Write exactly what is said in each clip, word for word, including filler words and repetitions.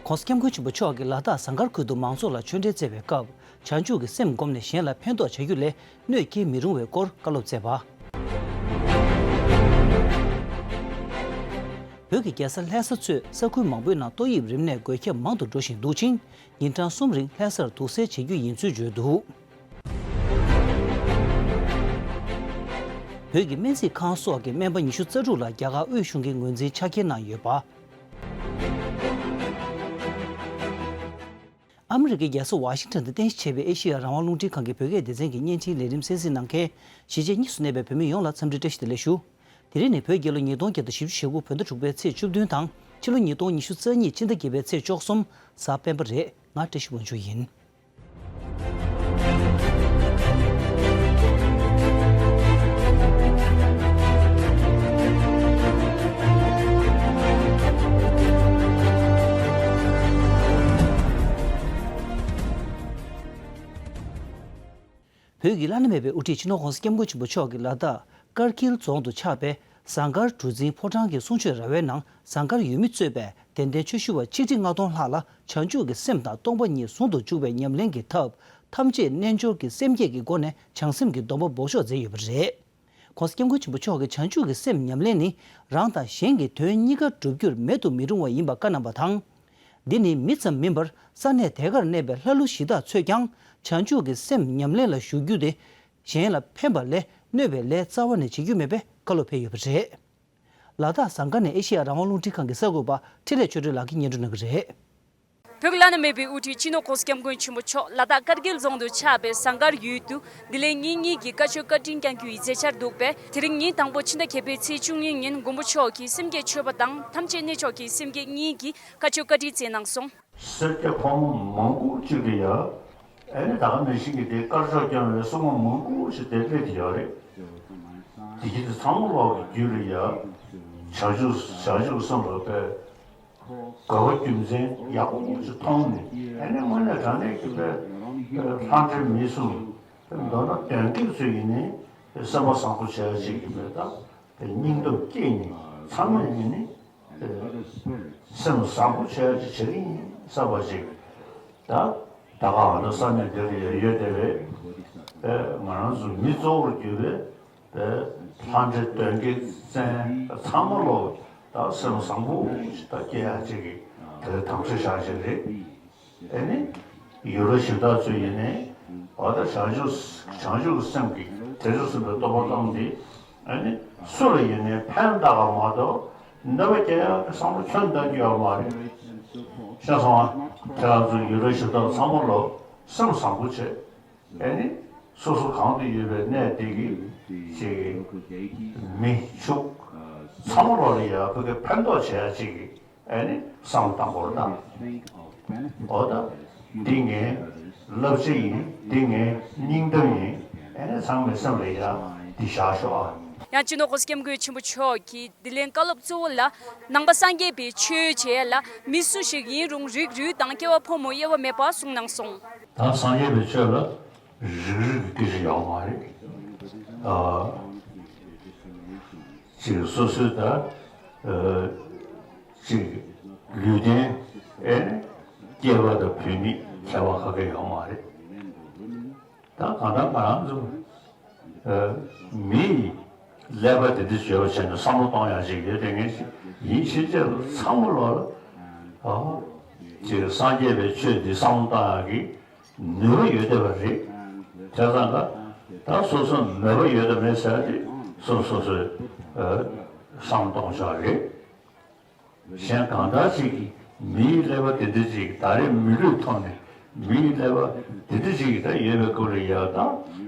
༸གོང་ས་༸སྐྱབས་མགོན་ཆེན་པོ་མཆོག་གིས་ལ་དྭགས་ཟངས་དཀར་ཁུལ་དུ་མང་ཚོགས་ལ་ཆོས་འབྲེལ་སྩལ་བའི་སྐབས། བྱང་ཆུབ་ཀྱི་སེམས་བསྒོམས་ནས་གཞན་ལ་ཕན་ཐོགས་བྱ་རྒྱུ་ལས་གནོད་སྐྱེལ་མི་རུང་བའི་སྐོར་བཀའ་སློབ་སྩལ་བ། བོད་ཀྱི་རྒྱལ་ས་ལྷ་ས་གཙོས་ས་ཁུལ་མང་པོའི་ནང་ཏོག་དབྱིབས་རིམས་ནད་འགོས་ཁྱབ་མང་དུ་འགྲོ་བཞིན་འདུག་ཅིང་། ཉིན་གྲངས་གསུམ་རིང་ལྷ་སར་དུག་སེལ་བྱེད་རྒྱུ་ཡིན་ཚུལ་བརྗོད་འདུག་བོད་ཀྱི་སྨན་རྩིས་ཁང་སོགས་ཀྱིས་སྨན་པ་ཉི་ཤུ་རྩ་དྲུག་ལ་རྒྱ་གར་དབུས་གཞུང་གིས་ངོས་འཛིན་ཆ་རྐྱེན་གནང་ཡོད་པ། ཨ་མི་རི་ཀའི་རྒྱལ་ས་ཝ་ཤིང་ཊོན་དུ་རྟེན་གཞི་བྱས་པའི་ཨེ་ཤེ་ཡ་རང་དབང་རླུང་འཕྲིན་ཁང་གི་བོད་སྐད་སྡེ་ཚན་གྱི་བརྙན་འཕྲིན་ལས་རིམ་གསན་གཟིགས་གནང་མཁན་གཞིས་བྱེས་གཉིས་སུ་གནས་པའི་བོད་མི་ཡོངས་ལ་འཚམས་འདྲི་བཀྲ་ཤིས་བདེ་ལེགས་ཞུ། དེ་རིང་ནི་བོད་རྒྱལ་ལོ་ཉིས་སྟོང་བརྒྱ་དང་བཞི་བཅུ་ཞེ་དགུ་བོད་ཟླ་དྲུག་པའི་ཚེས་བཅུ་བདུན་དང་ཕྱི་ལོ་ཉིས་སྟོང་ཉི་ཤུ་རྩ་གཉིས་ཕྱི་ཟླ་བརྒྱད་པའི་ཚེས་བཅུ་གསུམ་གཟའ་སྤེན་པ་རེད། ང་བཀྲ་ཤིས་དབང་ཕྱུག་ཡིན། བོད་ཀྱི་བླ་ན་མེད་པའི་དབུ་ཁྲིད་སྤྱི་ནོར་༸གོང་ས་༸སྐྱབས་མགོན་ཆེན་པོ་མཆོག་གིས་ལ་དྭགས་ཀར་གིལ་རྫོང་དུ་ཆགས་པའི་ཟངས་དཀར་གྲུ་འཛིན་ཕོ་བྲང་གི་གསུང་ཆོས་ར་བའི་ནང་། ཟངས་དཀར་ཡུལ་མི་གཙོས་པའི་དད་ལྡན་ཆོས་ཞུ་བ་ཆིག་ཁྲི་ལྔ་སྟོང་ལྷག་ལ་བྱང་ཆུབ་ཀྱི་སེམས་དང་སྟོང་པ་ཉིད་ཟུང་དུ་འཇུག་པའི་ཉམས་ལེན་གྱི་ཐབས་ཐམས་ཅད་རྣལ་འབྱོར་གྱི་སེམས་བསྐྱེད་ཀྱི་སྒོ་ནས་བྱང་སེམས་ཀྱི་སྡོམ་པ་འབོགས་ཆོག་མཛད་ཡོད་པ་རེད། ༸གོང་ས་༸སྐྱབས་མགོན་ཆེན་པོ་མཆོག་གིས་བྱང་ཆུབ་ཀྱི་སེམས་ཉམས་ལེན་ནི་རང་དང་གཞན་གྱི་དོན་གཉིས་ཀ་བསྒྲུབ་རྒྱུར་མེད་དུ་མི་རུང་བ་ཡིན་པ་བཀའ་གནང་བ་དང་། འདི་ནི་མི་ཙམ་མིན་པར་ས་གནས་དེ་གར་གནས་པའི་ལྷ་ཀླུ་གཞི་བདག་ཚོས་ཀྱང་བྱང་ཆུབ་ཀྱི་སེམས་ཉམས་ལེན་ལ་ཞུགས་རྒྱུ་དེ་གཞན་ལ་ཕན་པ་ལས་གནོད་པའི་ལས་རྩ་བ་ནས་བྱེད་རྒྱུ་མེད་པའི་བཀའ་སློབ་ཕེབས་ཡོད་པ་རེད། ལ་དྭགས་ཟངས་དཀར་ནས་ཨེ་ཤེ་ཡ་རང་དབང་རླུང་འཕྲིན་ཁང་གི་གསར་འགོད་པ་འཕྲིན་ལས་ཆོས་སྒྲོན་ལགས་ཀྱིས་སྙན་སྒྲོན་གནང་གི་རེད། བོད་ཀྱི་བླ་ན་མེད་པའི་དབུ་ཁྲིད་སྤྱི་ནོར་༸གོང་ས་༸སྐྱབས་མགོན་ཆེན་པོ་མཆོག་ལ་དྭགས་ཀར་གིལ་རྫོང་དུ་ཆགས་པའི་ཟངས་དཀར་ཡུལ་དུ་བདེ་ལེགས་གཉིས་གཉིས་ཀྱི་བཀའ་ཆོས་བཀའ་དྲིན་བསྐྱང་རྒྱུ་ཡི་མཛད་འཆར་འདུག་པས། དེ་རིང་ཉིན་དང་པོ་ཕྱི་ཟླ་བརྒྱད་པའི་ཚེས་བཅུ་གཉིས་ཉིན་མགོན་པོ་མཆོག་གིས་སེམས་བསྐྱེད་མཆོད་པ་དང་ཐམས་ཅད་རྣལ་འབྱོར་གྱི་སེམས་བསྐྱེད་གཉིས་ཀྱི་བཀའ་ཆོས་བཀའ་དྲིན་སྩལ་གནང་སོང་། སེར་སྐྱ་ཕོ་མོ་མང་པོ་གཅིག་ལ་ཡ། ཨེ་ནི་ད་ག་ནང་བཞིན་གྱི་དེ་དཀར་ཕྱོགས་བསྐྱངས་པའི་སྲུང་མ་མང་པོ་ཞིག་དེ་སླེབས་ཀྱི་ཡོད་རེད། དེ་བཞིན་དུ་ཚང་མ་ལོག་གི་རྒྱུད་ལ་ཡ། བྱང་ཆུབ་བྱང་ཆུབ་སེམས་ལ་དཔེ། དགའ་བ་རྒྱུ་མཚན་ཡག་པོ་ཞིག་མཐོང་ནས་ཨེ་ནི་དངོས་གནས་དྲང་གནས་ཀྱི་དཔེ། ལྷ་འདྲེ་མི་གསུམ། མདོར་ན་གདོན་བགེགས་ཚོ་ཡིན་ནི་སེམས་པ་བཟང་པོ་བྱས་ཅིག་གི་མེད་ད། སྙིང་སྟོབས་བསྐྱེད་ནས་ཚང་མས་ནི་ནི་སེམས་བཟང་པོ་བྱས་ཅིག་བྱེད་ཀྱི་ཡིན་བསམ་པ་ཅིག་ད་ད་ག་ང་ཚོ་ས་གནས་འདི་ལ་ཡོད་བསྡད་པའི་ང་རང་ཚོ་མི་གཙོ་བོར་གྱུར་པའི་ལྷ་འདྲེ་གདོན་བགེགས་བཙན་ཚང་མ་ལོ་ད་སེམས་བཟང་པོ་ཞིག་ད་སྐྱེ་ཡག་ཅིག་གི་དེ་ལ་དམ་བཅའ་བཞག་ཅིག་རེད། ཨེ་ནི། ཡུལ་ལྷ་གཞི་བདག་ཚོ་ཡིན་ནའི། འོ་ད་བྱང་ཆུབ་བྱང་ཆུབ་སེམས་ཀྱི་དྲིན་གཟོ་སེམས་པའི་སྟོབས་པ་བཏང་སྟེ། ཨེ་ནི། སུ་ལ་ཡིན་ནའི་ཕན་བཏགས་པ་མ་གཏོགས། གནོད་པ་སྐྱེལ་ཡག་གི་བསམ་བློ་ཁྱོན་ནས་བཏང་རྒྱུ་ཡོད་མ་རེད། ཤེས་སོང་ཨ། ཁྱེད་རང་ཚོ་ཡུལ་ལྷ་གཞི་བདག་ཚང་མ་ལོ་སེམས་བཟང་པོ་བྱེད། ཨེ་ནི། སོ་སོ་གང་དུ་ཡོད་པའི་གནས་དེ་གི་ཅིག་མི་ཕྱུགས་ཚང་མ་ལོ་ལ་ཡ་བོད་ཀྱི་ཕན་ཐོགས་བྱེད་ཡག་ཅིག་གི་ཨེ་ནི་བསམ་བློ་བཏང་དགོས་རེད་ད། འོ་ད། འདི་ངའི་བསླབ་བྱ་ཡིན། འདི་ངའི་སྙིང་གཏམ་ཡིན། ཨེ་ནི་ཚང་མའི་སེམས་ལ་ཡ་འདི་བཞག་ཤོག་ཨ། ཡང་སྤྱི་ནོར་༸གོང་ས་༸སྐྱབས་མགོན་ཆེན་པོ་མཆོག་གིས་དེ་ལན་བཀའ་སློབ་གཙོ་བོ་ལ། ནང་པ་སངས་རྒྱས་པའི་ཆོས་བྱེད་ཡ་ལ་མི་སུ་ཞིག་ཡིན་རུང་རིགས་རུས་དང་སྐྱེ་བ་ཕོ་མོ་དབྱེ་བ་མེད་པ་གསུངས་གནང་སོང་། ད་སངས་རྒྱས་པའི་ཆོས་ལ་རིགས་རུས་ཀྱི་སྐད་ཆ་ཡོད་མ་རེད། ཨ། ཅིག་སོ་སོའི་ད། ཨ། ཅིག་ལུས་རྟེན། ཨེ། སྐྱེས་པ་དང་བུད་མེད་ཁྱད་པར་ག་གེ་ཡོད་མ་རེད། ད་གང་ལྟར་ང་རང་ཚོ། ཨ། མི་ཡི་ཀླད་པ་དེ་འདྲ་བརྗོད་པ་བྱས་ན་བསམ་བློ་གཏོང་ཡག་ཅིག་ཡོད་དེ་ངས་ཅིག་ཡིན་ཕྱིན་ཆད་ལ་ཚང་མ་ལོ་ལ། ཨ། ཅིག་སངས་རྒྱས་པའི་ཆོས་འདི་བསམ་བློ་གཏོང་ཡག་གི་ནུས་པ་ཡོད་བསྡད་པ་རེད། བྱས་ཙང་ད་ད་སོ་སོ་མོས་པ་ཡོད་དང་མེད་ཟེར་ཏེ་སོ་སོ་སོས་བསམ་གཏོང་ཆོག་རེད། གཞན་གང་ལྟར་ཅིག་གིས་མིའི་ཀླད་པ་དེ་འདྲ་ཅིག་ད་རེས་མི་ལུས་ཐོག་ནས་མིའི་ཀླད་པ་དེ་འདྲ་ཅིག་ད་ཡོད་པའི་སྐོར་ལ་ཡག་དང་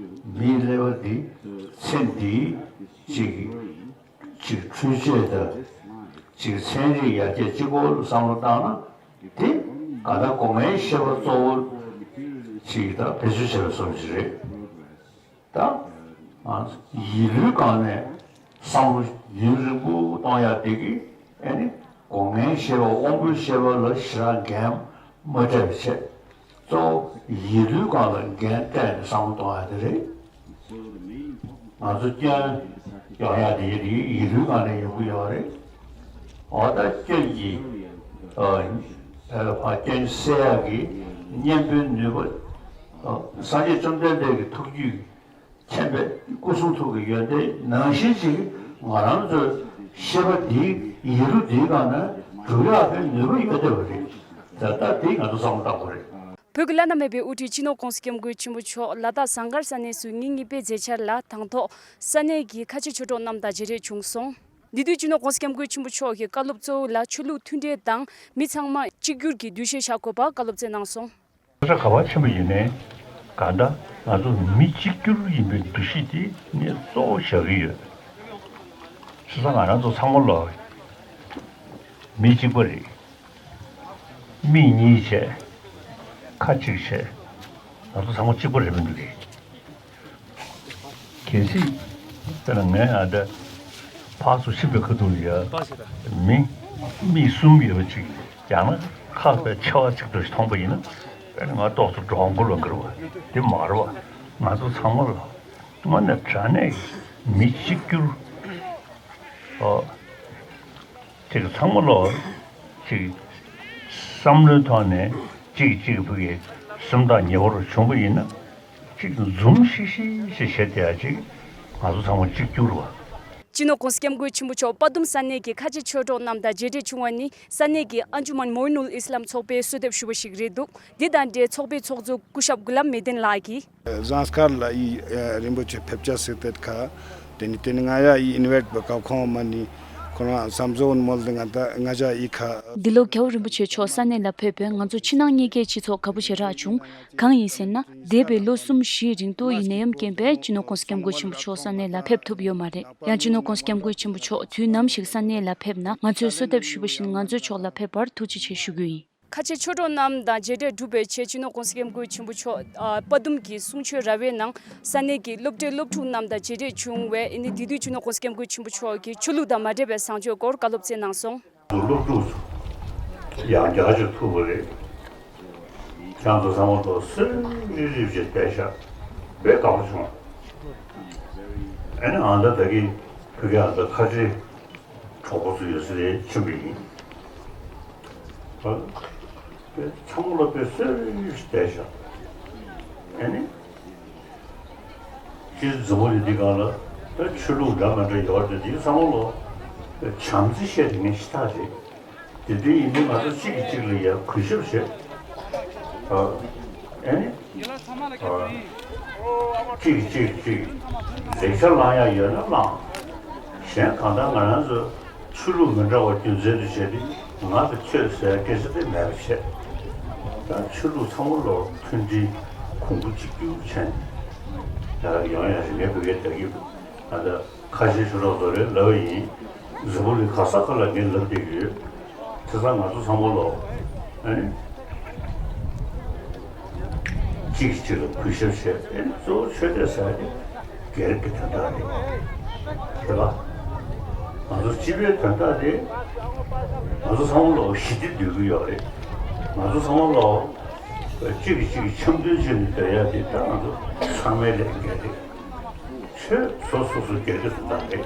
མིའི་ཀླད་པ་འདི་ཚེ་འདིའི་ཅིག་ཅིག་འཕྲུལ་ཆས་དང་། ཅིག་ཚན་རིག་ཡར་རྒྱས་གཅིག་པོ་བསམ་བློ་བཏང་ན། དེ་ག་ད་སྒོ་ལྔའི་ཤེས་པ་གཙོ་བོ་ཅིག་དང་བེད་སྤྱོད་བྱས་པ་བཟོ་ཅིག་རེད། ད་ང་ཡིད་ལུས་སྒང་ནས་བསམ་བློ་ཡུན་རིང་པོ་གཏོང་ཡག་དེ་གིས་ཨེ་ནི་སྒོ་ལྔའི་ཤེས་པ་དབང་པོའི་ཤེས་པ་ལ་ཞེ་དྲག་འགན་མ་སྤྲད་པའི་ཆེད། གཙོ་བོ་ཡིད་ལུས་སྒང་ལ་འགན་སྤྲད་ནས་བསམ་བློ་གཏོང་ཡག་དེ་རེད། ང་ཚོ་སྐྱོན་ཡོང་ཡག་དེ་རེད། ཡིད་ལུས་སྒང་ནས་ཡོང་གི་ཡོད་རེད། འོ་ད་སྐྱོན་གྱི་ཨ་ ཕར་སྐྱོན་སེལ་ཡག་གི་གཉེན་པོའི་ནུས་པ། སངས་རྒྱས་བཅོམ་ལྡན་འདས་ཀྱི་ཐུགས་རྒྱུད་མཁྱེན་པའི་སྐུ་གསུང་ཐུགས་ཀྱི་ཡོན་ཏན་ནང་བཞིན་ཅིག་ང་རང་ཚོའི་ཤེས་པ་འདིའི་ཡིག་འབྲུ་འདིའི་སྒང་ན་སྒྲུབ་ཡག་གི་ནུས་པ་ཡོད་བསྡད་པ་རེད། ད་ལྟ་དེ་ང་ཚོ་བསམ་བློ་བཏང་དགོས་རེད། བོད་ཀྱི་བླ་ན་མེད་པའི་དབུ་ཁྲིད་སྤྱི་ནོར་༸གོང་ས་༸སྐྱབས་མགོན་ཆེན་པོ་མཆོག་ལ་དྭགས་ཟངས་དཀར་ས་གནས་སུ་ཉིན་གཉིས་པའི་མཛད་འཆར་ལ་དང་ཐོག་ས་གནས་ཀྱི་ཁ་ཆེ་ཆོས་གྲོགས་རྣམས་དང་མཇལ་འཕྲད་བྱུང་སོང་། འདི་དུས་སྤྱི་ནོར་༸གོང་ས་༸སྐྱབས་མགོན་ཆེན་པོ་མཆོག་གི་བཀའ་སློབ་གཙོ་བོ་ལ་ཆོས་ལུགས་མཐུན་འབྲེལ་དང་མི་ཚང་མ་གཅིག་གྱུར་གྱི་འདུ་ཤེས་བཞག་དགོས་པ་བཀའ་སློབ་སྩལ་གནང་སོང་། ས་ཆ་ག་པར་ཕྱིན་པ་ཡིན་ནའི་གང་ལྟར་ང་ཚོ་མི་གཅིག་གྱུར་ཡིན་པའི་འདུ་ཤེས་དེ་ངས་གཙོ་བོ་བཞག་གི་ཡོད། བྱས་ཙང་ང་རང་ཚོ་ཚང་མ་ལོ་མི་གཅིག་པ་རེད། མིག་གཉིས་བྱས། ཁ་གཅིག་བྱས། ང་ཚོ་ཚང་མ་གཅིག་པ་རེད་མི་འདུག་གས། གལ་སྲིད་དཔེར་ན་ངས་ཨ་འདྲ་ཕར་ཚུར་ཕྱིན་པའི་ཁ་ཐུག་ལ་ཡ་མི་མིག་གསུམ་ཡོད་པ་ཅིག་ཡང་ན་ཁ་དཔེ་ཆེ་བ་ཅིག་ཏུ་མཐོང་པ་ཡིན་ན་དཔེར་ན་ང་ཏོག་ཙམ་འགྲོ་འགུལ་བ་འགུལ་བ་དེ་མ་རེད་བ། ང་ཚོ་ཚང་མ་ལ་དངོས་གནས་དྲང་གནས་མི་གཅིག་གྱུར་ཨོ། དེ་ག་ཚང་མ་ལོ་ཅིག་བསམ་བློའི་ཐོག་ནས་གཅིག་གིས་གཅིག་གི་ཕུགས་ཀྱི་སེམས་ཐག་ཉེ་བོར་བྱུང་པ་ཡིན་ན་ཅིག་འཛུམ་ཤིག་ཤིག་ཅིག་བྱེད་བསྡད་ཡ་ཅིག་ང་ཚོ་ཚང་མ་གཅིག་གྱུར་བ། སྤྱི་ནོར་༸གོང་ས་༸སྐྱབས་མགོན་ཆེན་པོ་མཆོག་དཔའ་གདུམ་ས་གནས་ཀྱི་ཁ་ཆེ་ཆོས་གྲོགས་རྣམས་དང་མཇལ་འཕྲད་བྱུང་བ་ནི་ས་གནས་ཀྱི་ཨན་ཇུ་མན་མོ་ཨིན་ནུལ་ཨི་སི་ལམ་ཚོགས་པའི་གསོལ་འདེབས་ཞུས་པ་ཞིག་རེད་འདུག་འདི་དང་འབྲེལ་ཚོགས་པའི་ཚོགས་གཙོ་སྐུ་ཞབས་གུ་ལམ་མེ་ཏིན་ལགས་ཀྱིས། ཟངས་དཀར་ལ་ཡི་རིན་པོ་ཆེ་ཕེབས་ཆ་ཟིག་དེ་ཁ། དེ་ནི་དེ་ནི་ང་ཡ་ཡི་ཨིན་ཝེཊ་བ་ཀ་ཁོང་མ་ནི་ཁོ་རང་བསམ་བཟོ་བོ་མོལ་དེ་ང་ད་ང་ཅ་ཡི་ཁ། འདི་ལོ་རྒྱལ་བ་རིན་པོ་ཆེ་མཆོག་ས་གནས་ལ་ཕེབས་པས་ང་ཚོ་ཕྱི་ནང་གཉིས་ཀའི་སྤྱི་ཚོགས་དགའ་པོ་ཞེ་དྲག་བྱུང་། གང་ཡིན་ཟེར་ན་འདས་པའི་ལོ་གསུམ་བཞིའི་རིང་དུ་ཡི་ནད་ཡམས་རྐྱེན་པས་སྤྱི་ནོར་༸གོང་ས་༸སྐྱབས་མགོན་ཆེན་པོ་མཆོག་ས་གནས་ལ་ཕེབས་ཐུབ་ཡོད་མ་རེད། ཡང་སྤྱི་ནོར་༸གོང་ས་༸སྐྱབས་མགོན་ཆེན་པོ་མཆོག་དུས་ནམ་ཞིག་ས་གནས་ལ་ཕེབས་ན་ང་ཚོས་གསོལ་འདེབས་ཞུས་པ་བཞིན་ང་ཚོའི་ཕྱོགས་ལ་ཕེབས་པར་ཐུགས་རྗེ་ཆེ་ཞུ་རྒྱུ་ཡིན། ཁ་ཆེ་ཆོས་གྲོགས་རྣམས་དང་མཇལ་འཕྲད་གྲུབ་པའི་ཆེད་སྤྱི་ནོར་༸གོང་ས་༸སྐྱབས་མགོན་ཆེན་པོ་མཆོག་ཨ་དཔའ་གདུམ་གྱི་གསུང་ཆོས་ར་བའི་ནང་ས་གནས་ཀྱི་སློབ་གྲྭའི་སློབ་ཕྲུག་རྣམས་དང་མཇལ་འཕྲད་བྱུང་བས་ཨ་ནི་དེ་དུས་སྤྱི་ནོར་༸གོང་ས་༸སྐྱབས་མགོན་ཆེན་པོ་མཆོག་གིས་ཆོས་ལུགས་དང་མ་འབྲེལ་བའི་བཟང་སྤྱོད་སྐོར་བཀའ་སློབ་སྩལ་གནང་སོང་། སློབ་ཕྲུག་ཚོ་ཡང་བསྐྱར་ཅིག་ཐུག་པ་རེད། ཁྱེད་ཚོ་ཚང་མ་ཐོག་སེམས་རིབ་རིབ་ཅིག་བསྡད་ཤག་དཔེ་དགའ་པོ་བྱུང་། ཨ་ནི་ཨ་མདའ་ད་གིན་ཕ་གི་ཨ་མདའ་ཁ་ཆེ་གྲོགས་པོ་ཚོ་ཡོད་ས་རེད་ཕྱིན་པ་ཡིན། ཨ། དཔེ་ཚང་མ་ལ་དཔེ་གསོལ་བསྡད་ཤག་ཨ་ནི། སྤྱིར་འཛམ་བུ་གླིང་འདི་སྒང་ལ་ད་ཆོས་ལུགས་འདྲ་མི་འདྲ་ཡོད་རེད་དེ་ཚང་མ་ལ་བྱམས་བརྩེ་བཤད་དེ་ངས་ཤི་ཐག་རེད། དེ་དུས་ཡིན་དུས་ང་ཚོ་གཅིག་གིས་གཅིག་ལ་ཡ་གུས་ཞབས་བྱེད། ཨ། ཨ་ནི། ཨ། གཅིག་གིས་གཅིག་གཅིག་ལེགས་ཆ་བླང་ཡ་ཡོད་ན་བླང་། གཞན་གང་ལྟར་ང་རང་ཚོ་ཆོས་ལུགས་མི་འདྲ་བ་རྒྱུ་མཚན་དུ་བྱས་ཏེ་ང་དང་ཁྱོད་ཟེར་སྐད་ཆ་དེ་མེད་པ་བྱས། ད་ཆོས་ལུགས་ཚང་མ་ལོ་མཐུན་སྒྲིལ་གོང་བུ་གཅིག་གྱུར་བྱས་ནས་ད་ཡོང་ཡ་རེད། ངས་བོད་སྐད་རྒྱག་གི་ཡོད། ད་ལྟ་ཁ་ཆེ་ཆོས་གྲོགས་ཚོ་རེད་ལབ་པ་ཡིན། འཛམ་བུ་གླིང་ག་ས་ག་ལ་ངས་ལབ་བསྡད་ཀྱི་ཡོད། དེ་ཚང་ང་ཚོ་ཚང་མ་ལོ། ཨ་ནི། གཅིག་གིས་གཅིག་ལ་གུས་ཞབས་བྱེད། ཨ་ནི་གཙོ་བོ་ཆོས་དད་ཟེར་ཡ་དེ་སྒེར་གྱི་དོན་དག་རེད། རེད་པ། ང་ཚོ་སྤྱི་པའི་དོན་དག་དེ་ང་ཚོ་ཚང་མ་ལོ་ཞི་བདེ་འདོད་ཀྱི་ཡོད་རེད། ང་ཚོ་ཚང་མ་ལོ་གཅིག་གིས་གཅིག་གི་འཆམ་མཐུན་བྱས་ནས་སྡོད་ཡ་དེ་ད་ང་ཚོ་ཚང་མའི་ལས་འགན་རེད། ཆོས་སོ་སོ་སོ་སྒེར་གྱི་དོན་དག་རེད།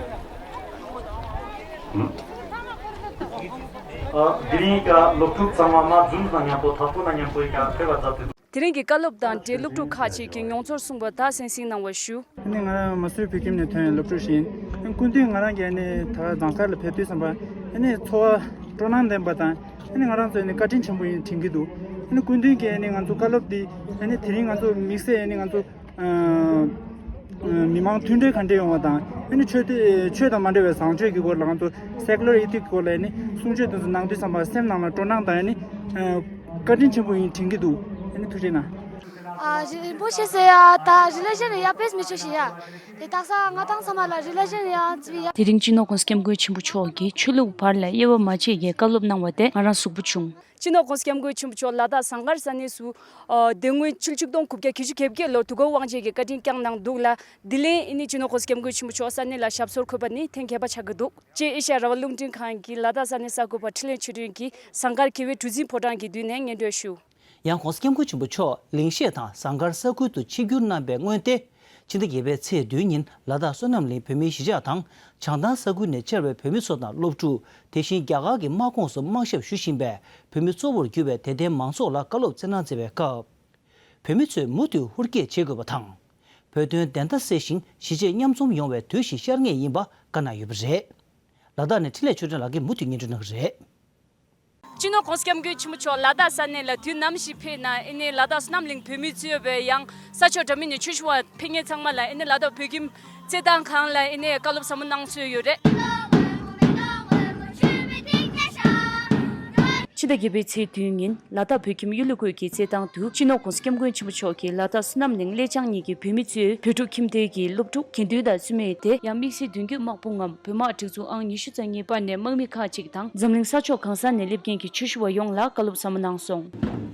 ཨ། དེ་རིང་ཀྱང་སློབ་ཕྲུག་ཚང་མ་མ་ཛུམ་དང་མཉམ་པོ་དྭགས་པོ་དང་མཉམ་པོ་ཀྱང་ཕེབས་པ་མཛད་དེ་འདུག་དེ་རིང་གི་བཀའ་སློབ་དང་འབྲེལ་སློབ་ཕྲུག་ཁག་ཅིག་གིས་མྱོང་ཚོར་གསུངས་པ་དག་གསན་གཟིགས་གནང་བ་ཞུ། ཨ་ནི་ང་རང་མ་སུའི་བོད་ཁྱིམ་ནས་ཐོན་པའི་སློབ་ཕྲུག་ཞིག་ཡིན། ཨ་ནི་སྐུ་མདུན་ང་རང་གིས་ཨ་ནི་ད་ཟངས་དཀར་ལ་ཕེབས་དུས་ཙམ་པ་ཨ་ནི་ཚོར་བ་སྤྲོ་སྣང་ལྡན་པ་དང་ཨ་ནི་ང་རང་ཚོ་ཨ་ནི་བཀའ་དྲིན་ཆེན་པོ་ཡིན་དྲན་གྱི་འདུག་ཨ་ནི་སྐུ་མདུན་གྱིས་ཨ་ནི་ང་ཚོ་བཀའ་སློབ་འདི་ཨ་ནི་དེ་རིང་ང་ཚོ་དམིགས་བསལ་ཨ་ནི་ང་ཚོ། ཨ། མི་མང་མཐུན་སྒྲིལ་ག་འདྲ་ཡོང་བ་དང་ཨ་ནི་ཆོས་དེ་ཆོས་དང་མ་འབྲེལ་བའི་བཟང་སྤྱོད་ཀྱི་སྐོར་ལ་ང་ཚོ་སེ་ཀུ་ལར་ཨི་ཐིག་སྐོར་ལ་ཨ་ནི་གསུང་ཆོས་དེ་ཚོ་གནང་དུས་ཙམ་པ་སེམས་ནང་ལ་སྤྲོ་སྣང་དང་ཨ་ནི་བཀའ་དྲིན་ཆེན་པོ་ཡིན་དྲན་གྱི་འདུག་ཨ་ནི་ཐུགས་རྗེ་གནང་། ཨ། རིན་པོ་ཆེ་ཟེར་ཡ་ད་རི་ལེ་ཤན་ཡ་དཔེ་མི་ཆོག་ཤི་ཡ། དེ་དག་ས་ང་དང་ཚང་མ་ལ་རི་ལེ་ཤན་ཡ་ཙི་ཡ། དེ་རིང་སྤྱི་ནོར་༸གོང་ས་༸སྐྱབས་མགོན་ཆེན་པོ་མཆོག་གིས་ཆོས་ལུགས་བར་ལ་དབྱེ་བ་མ་ཕྱེ་གི་བཀའ་སློབ་གནང་བ་དེ་ང་རང་གཟུགས་པོ་བྱུང་། སྤྱི་ནོར་༸གོང་ས་༸སྐྱབས་མགོན་ཆེན་པོ་མཆོག་ལ་དྭགས་ཟངས་དཀར་ས་གནས་སུ། ཨ། དེ་སྔོན་ཕྱི་ལོ་ཆིག་སྟོང་དགུ་བརྒྱ་བརྒྱད་ཅུ་གྱ་བརྒྱད་ལོར་དུས་འཁོར་དབང་ཆེན་གྱི་བཀའ་དྲིན་བསྐྱངས་གནང་འདུག་ལ། འདི་ལན་ཨ་ནི་སྤྱི་ནོར་༸གོང་ས་༸སྐྱབས་མགོན་ཆེན་པོ་མཆོག་ས་གནས་ལ་ཞབས་སོར་འཁོད་པ་ནི་ཐེངས་བརྒྱད་པ་ཆགས་ཀྱི་འདུག་ཅེས་ཨེ་ཤ་ཡ་རང་དབང་རླུང་འཕྲིན་ཁང་གི་ལ་དྭགས་ས་གནས་གསར་འགོད་པ་འཕྲིན་ལས་ཆོས་སྒྲོན་གྱིས་ཟངས་དཀར་དགེ་བའི་གྲུ་འཛིན་ཕོ་བྲང་གི་མདུན་ནས་སྙན་སྒྲོན་ཞུ། ཡང་༸གོང་ས་༸སྐྱབས་མགོན་ཆེན་པོ་མཆོག་གླིང་གཞིས་དང་ཟངས་དཀར་ས་ཁུལ་དུ་ཆིབས་བསྒྱུར་གནང་པའི་སྔོན་ཏེ། ཕྱི་ཟླ་བརྒྱད་པའི་ཚེས་བདུན་ཉིན་ལ་དྭགས་བསོད་ནམས་གླིང་བོད་མིའི་གཞིས་ཆགས་དང་བྱང་ཐང་ས་ཁུལ་ནས་ཕྱར་བའི་བོད་མི་ཚོ་དང་སློབ་ཕྲུག་དེ་བཞིན་རྒྱ་གར་གྱི་དམག་ཁོངས་སུ་དམག་ཞབས་ཞུ་བཞིན་པའི་བོད་མི་གཙོ་བོར་གྱུར་པའི་དད་ལྡན་མང་ཚོགས་ལ་བཀའ་སློབ་སྩལ་གནང་མཛད་པའི་སྐབས། བོད་མི་ཚོས་མུ་མཐུད་ཧུར་སྐྱེད་བྱེད་དགོས་པ་དང་། བོད་དོན་བདེན་མཐའ་གསལ་ཞིང་གཞིས་བྱེས་མཉམ་འཛོམས་ཡོང་བའི་དུས་ཤིག་ཤར་ངེས་ཡིན་པ་བཀའ་གནང་ཡོད་པ་རེད། ལ་དྭགས་ནས་འཕྲིན་ལས་ཆོས་སྒྲོན་ལགས་ཀྱིས་མུ་མཐུད་སྙན་སྒྲོན་གནང་གི་རེད། སྤྱི་ནོར་༸གོང་ས་༸སྐྱབས་མགོན་ཆེན་པོ་མཆོག་ལ་དྭགས་ས་གནས་ལ་དུས་ནམ་ཞིག་ཕེབས་ན་ཨེ་ནས་ལ་དྭགས་བསོད་ནམས་གླིང་བོད་མི་གཙོས་པའི་ཡང་ས་ཕྱོགས་འདྲ་མིན་ནས་ཆོས་ཞུ་བ་ཕེབས་མཁན་ཚང་མ་ལ་ཨེ་ནས་ལ་དྭགས་བོད་ཁྱིམ་རྩེད་ཐང་ཁང་ལ་ཨེ་ནས་བཀའ་སློབ་ཟབ་མོ་གནང་སྲོལ་ཡོད་རེད། ཕྱི་ཟླ་བརྒྱད་པའི་ཚེས་བདུན་ཉིན་ལ་དྭགས་བོད་ཁྱིམ་གཡུ་ལོ་ཁུལ་གྱི་རྩེད་ཐང་དུ་སྤྱི་ནོར་༸གོང་ས་༸སྐྱབས་མགོན་ཆེན་པོ་མཆོག་གིས་ལ་དྭགས་བསོད་ནམས་གླིང་གླེ་བྱང་གཉིས་ཀྱི་བོད་མི་གཙོས་བོད་ཕྲུག་ཁྱིམ་སྡེ་གི་སློབ་ཕྲུག་དགེ་འདུན་དང་བཙུན་མའི་སྡེ་ཡང་དམིགས་བསལ་མདུན་སྐྱོད་དམག་དཔུང་ངམ་བོད་དམག་སྒྲིག་འཛུགས་ཨང་ཉི་ཤུ་རྩ་གཉིས་པ་ནས་དམག་མི་ཁག་ཅིག་དང་འཛམ་གླིང་ས་ཕྱོགས་གང་ས་ནས་སླེབས་མཁན་གྱི་ཆོས་ཞུ་བ་ཡོངས་ལ་བཀའ་སློབ་ཟབ་མོ་གནང་སོང་།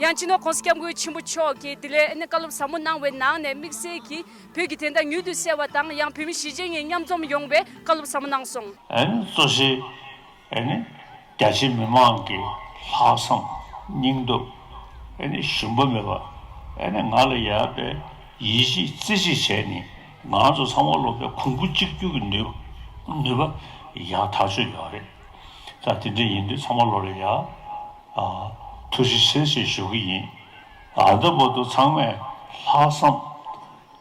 ཡང་སྤྱི་ནོར་༸གོང་ས་༸སྐྱབས་མགོན་ཆེན་པོ་མཆོག་གིས་དེ་ལས་ཨ་ནི་བཀའ་སློབ་ཟབ་མོ་གནང་བའི་ནང་ནས་དམིགས་བསལ་གྱིས་བོད་ཀྱི་བདེན་མཐའ་མྱུར་དུ་གསལ་བ་དང་ཡང་བོད་མི་གཞིས་བྱེས་གཉིས་མཉམ་འཛོམས་ཡོང་བའི་བཀའ་སློབ་ཟབ་མོ་གནང་སོང་། ཨ་ནི་གཙོ་ཆེ་ཨ་ནི་རྒྱ་ཆེ་མི་མང་གི་ལྷག་བསམ་སྙིང་སྟོབས་ཨ་ནི་ཞུམ་པ་མེད་པ་ཨ་ནི་ང་ལ་ཡག་པའི་ཡིད་ཆེས་རྩེ་གཅིག་བྱས་ནས་ང་ཚོ་ཚང་མ་ལོག་པའི་གོང་བུ་གཅིག་གྱུར་གྱི་ནུས་ནུས་པ་ཡག་ཐག་ཆོད་ཡོད་རེད། ད་དེ་འདྲ་ཡིན་དུས་ཚང་མ་ལོག་ལ་ཡག་ཨ། ཐུགས་རྗེ་ཆེ་ཞེས་ཞུ་གི་ཡིན། ཨ་ད་བར་དུ་ཚང་མས་ལྷག་བསམ་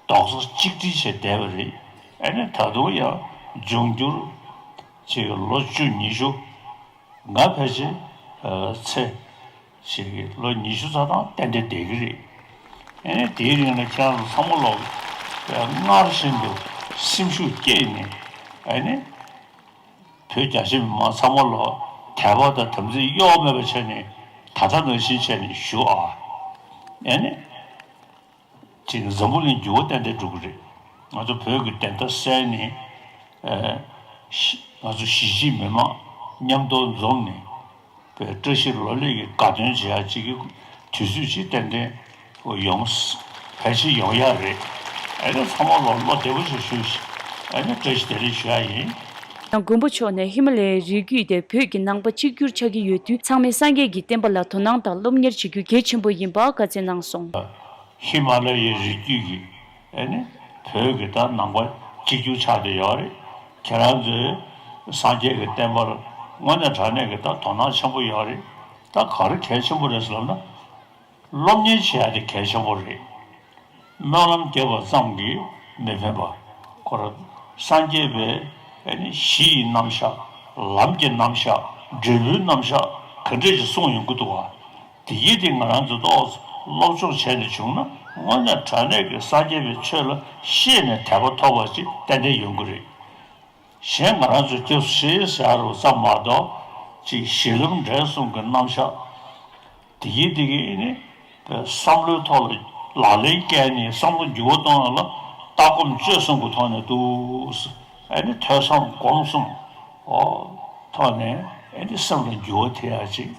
རྡོག་རྩ་གཅིག་སྒྲིལ་བྱས་བསྡད་པ་རེད། ཨ་ནི་ད་དུང་ཡང་འབྱུང་འགྱུར་ཅིག་ལོ་བཅུ་ཉི་ཤུ་ང་ཕལ་ཆེར་ཚེ་ཞིག་ལོ་ཉི་ཤུ་རྩ་ཐང་ཏན་ཏན་བསྡད་ཀྱི་རེད། ཨ་ནི་དེའི་རིང་ལ་ཁྱེད་རང་ཚོ་ཚང་མ་ལོག་སྔར་བཞིན་དུ་སེམས་ཤུགས་བསྐྱེད་ནས་ཨ་ནི། བོད་རྒྱ་ཆེ་མི་མང་ཚང་མ་ལོག་དད་པ་དང་དམ་ཚིག་གཡོ་བ་མེད་པ་བྱས་ནས་ད་ལྟ་ནང་བཞིན་བྱས་ནས་བཞུགས་ཨ། ཨ་ནི། ཅིག་འཛམ་བུ་གླིང་འགྱུར་བ་ཏན་ཏན་འགྲོ་གི་རེད། ང་ཚོ་བོད་ཀྱི་བདེན་མཐའ་གསལ་ནས། ཨ། ང་ཚོ་གཞིས་བྱེས་མི་མང་མཉམ་དུ་འཛོམས་ནས། བཀྲ་ཤིས་ལོ་ལེགས་ཀྱི་དགའ་སྟོན་བྱེད་ཡག་ཅིག་གི་དུས་ཚོད་ཅིག་ཏན་ཏན་ཡོང་། ཕལ་ཆེར་ཡོང་ཡག་རེད། ཨ་ནི་ཚང་མ་ལོ་ལོ་བདེ་པོ་ཞིག་བཞུགས་ཤིག་ཨ་ནི་བཀྲ་ཤིས་བདེ་ལེགས་ཞུ་ཡག་ཡིན། ཡང་མགོན་པོ་མཆོག་ནས་ཧི་མ་ལ་ཡའི་རི་རྒྱུད་དེ་བོད་ཀྱི་ནང་པ་གཅིག་གྱུར་ཆགས་ཀྱི་ཡོད་དུས་ཚང་མས་སངས་རྒྱས་ཀྱི་བསྟན་པ་ལ་དོ་སྣང་དང་སློབ་གཉེར་བྱེད་རྒྱུ་གལ་ཆེན་པོ་ཡིན་པ་བཀའ་སྩལ་གནང་སོང་། ཧི་མ་ལ་ཡའི་རི་རྒྱུད་ཀྱི་ཨ་ནི་བོད་ཀྱི་ད་ནང་པ་གཅིག་གྱུར་ཆགས་བསྡད་ཡོད་རེད། ཁྱེད་རང་ཚོས་སངས་རྒྱས་ཀྱི་བསྟན་པར་དངོས་གནས་དྲང་གནས་ཀྱི་ད་དོ་སྣང་ཆེན་པོ་ཡོད་རེད། ད་ག་རེ་གལ་ཆེན་པོ་རེད་ཟེར་ལབ་ན། སློབ་གཉེར་བྱེད་ཡ་དེ་གལ་ཆེན་པོ་རེད། སྨོན་ལམ་རྒྱབ་པ་ཙམ་གྱིས་མི་ཕན་པ། ཁོ་རང་སངས་རྒྱས་པའི་ཨ་ནི་གཞི་ཡི་རྣམ་གཞག་ལམ་གྱི་རྣམ་གཞག་འབྲས་བུའི་རྣམ་གཞག་ག་འདྲས་ཞིག་གསུངས་ཡོང་གི་འདུག་བ། དེ་ཡིས་དེ་ང་རང་ཚོ་ཏོག་ཙམ་སློབ་སྦྱོང་བྱས་ནས་བྱུང་ན་དངོས་གནས་དྲང་གནས་ཀྱི་སངས་རྒྱས་པའི་ཆོས་ལ་ཤེས་ནས་དད་པ་ཐོབ་པ་ཅིག་ཏན་ཏན་ཡོང་གི་རེད། གཞན་ང་རང་ཚོའི་སྐྱབས་སུ་མཆི་ཟེར་བ་ཙམ་མ་གཏོགས་ཅིག་གཞི་ལམ་འབྲས་གསུམ་གྱི་རྣམ་གཞག་དེ་གིས་དེ་གིས་ནི་བསམ་བློའི་ཐོག་ལ་ལག་ལེན་བཀལ་ནས་བསམ་བློ་འགྱུར་བ་གཏོང་ཡ་ལ་ལྟ་སྒོམ་སྤྱོད་གསུམ་གྱི་ཐོག་ནས་འདུག་ཨ་ནི་ཐོས་བསམ་སྒོམ་གསུམ་ཐོག་ནས་ཨ་ནི་སེམས་ལ་འགྱུར་བ་ཐེབས་ཡ་ཅིག་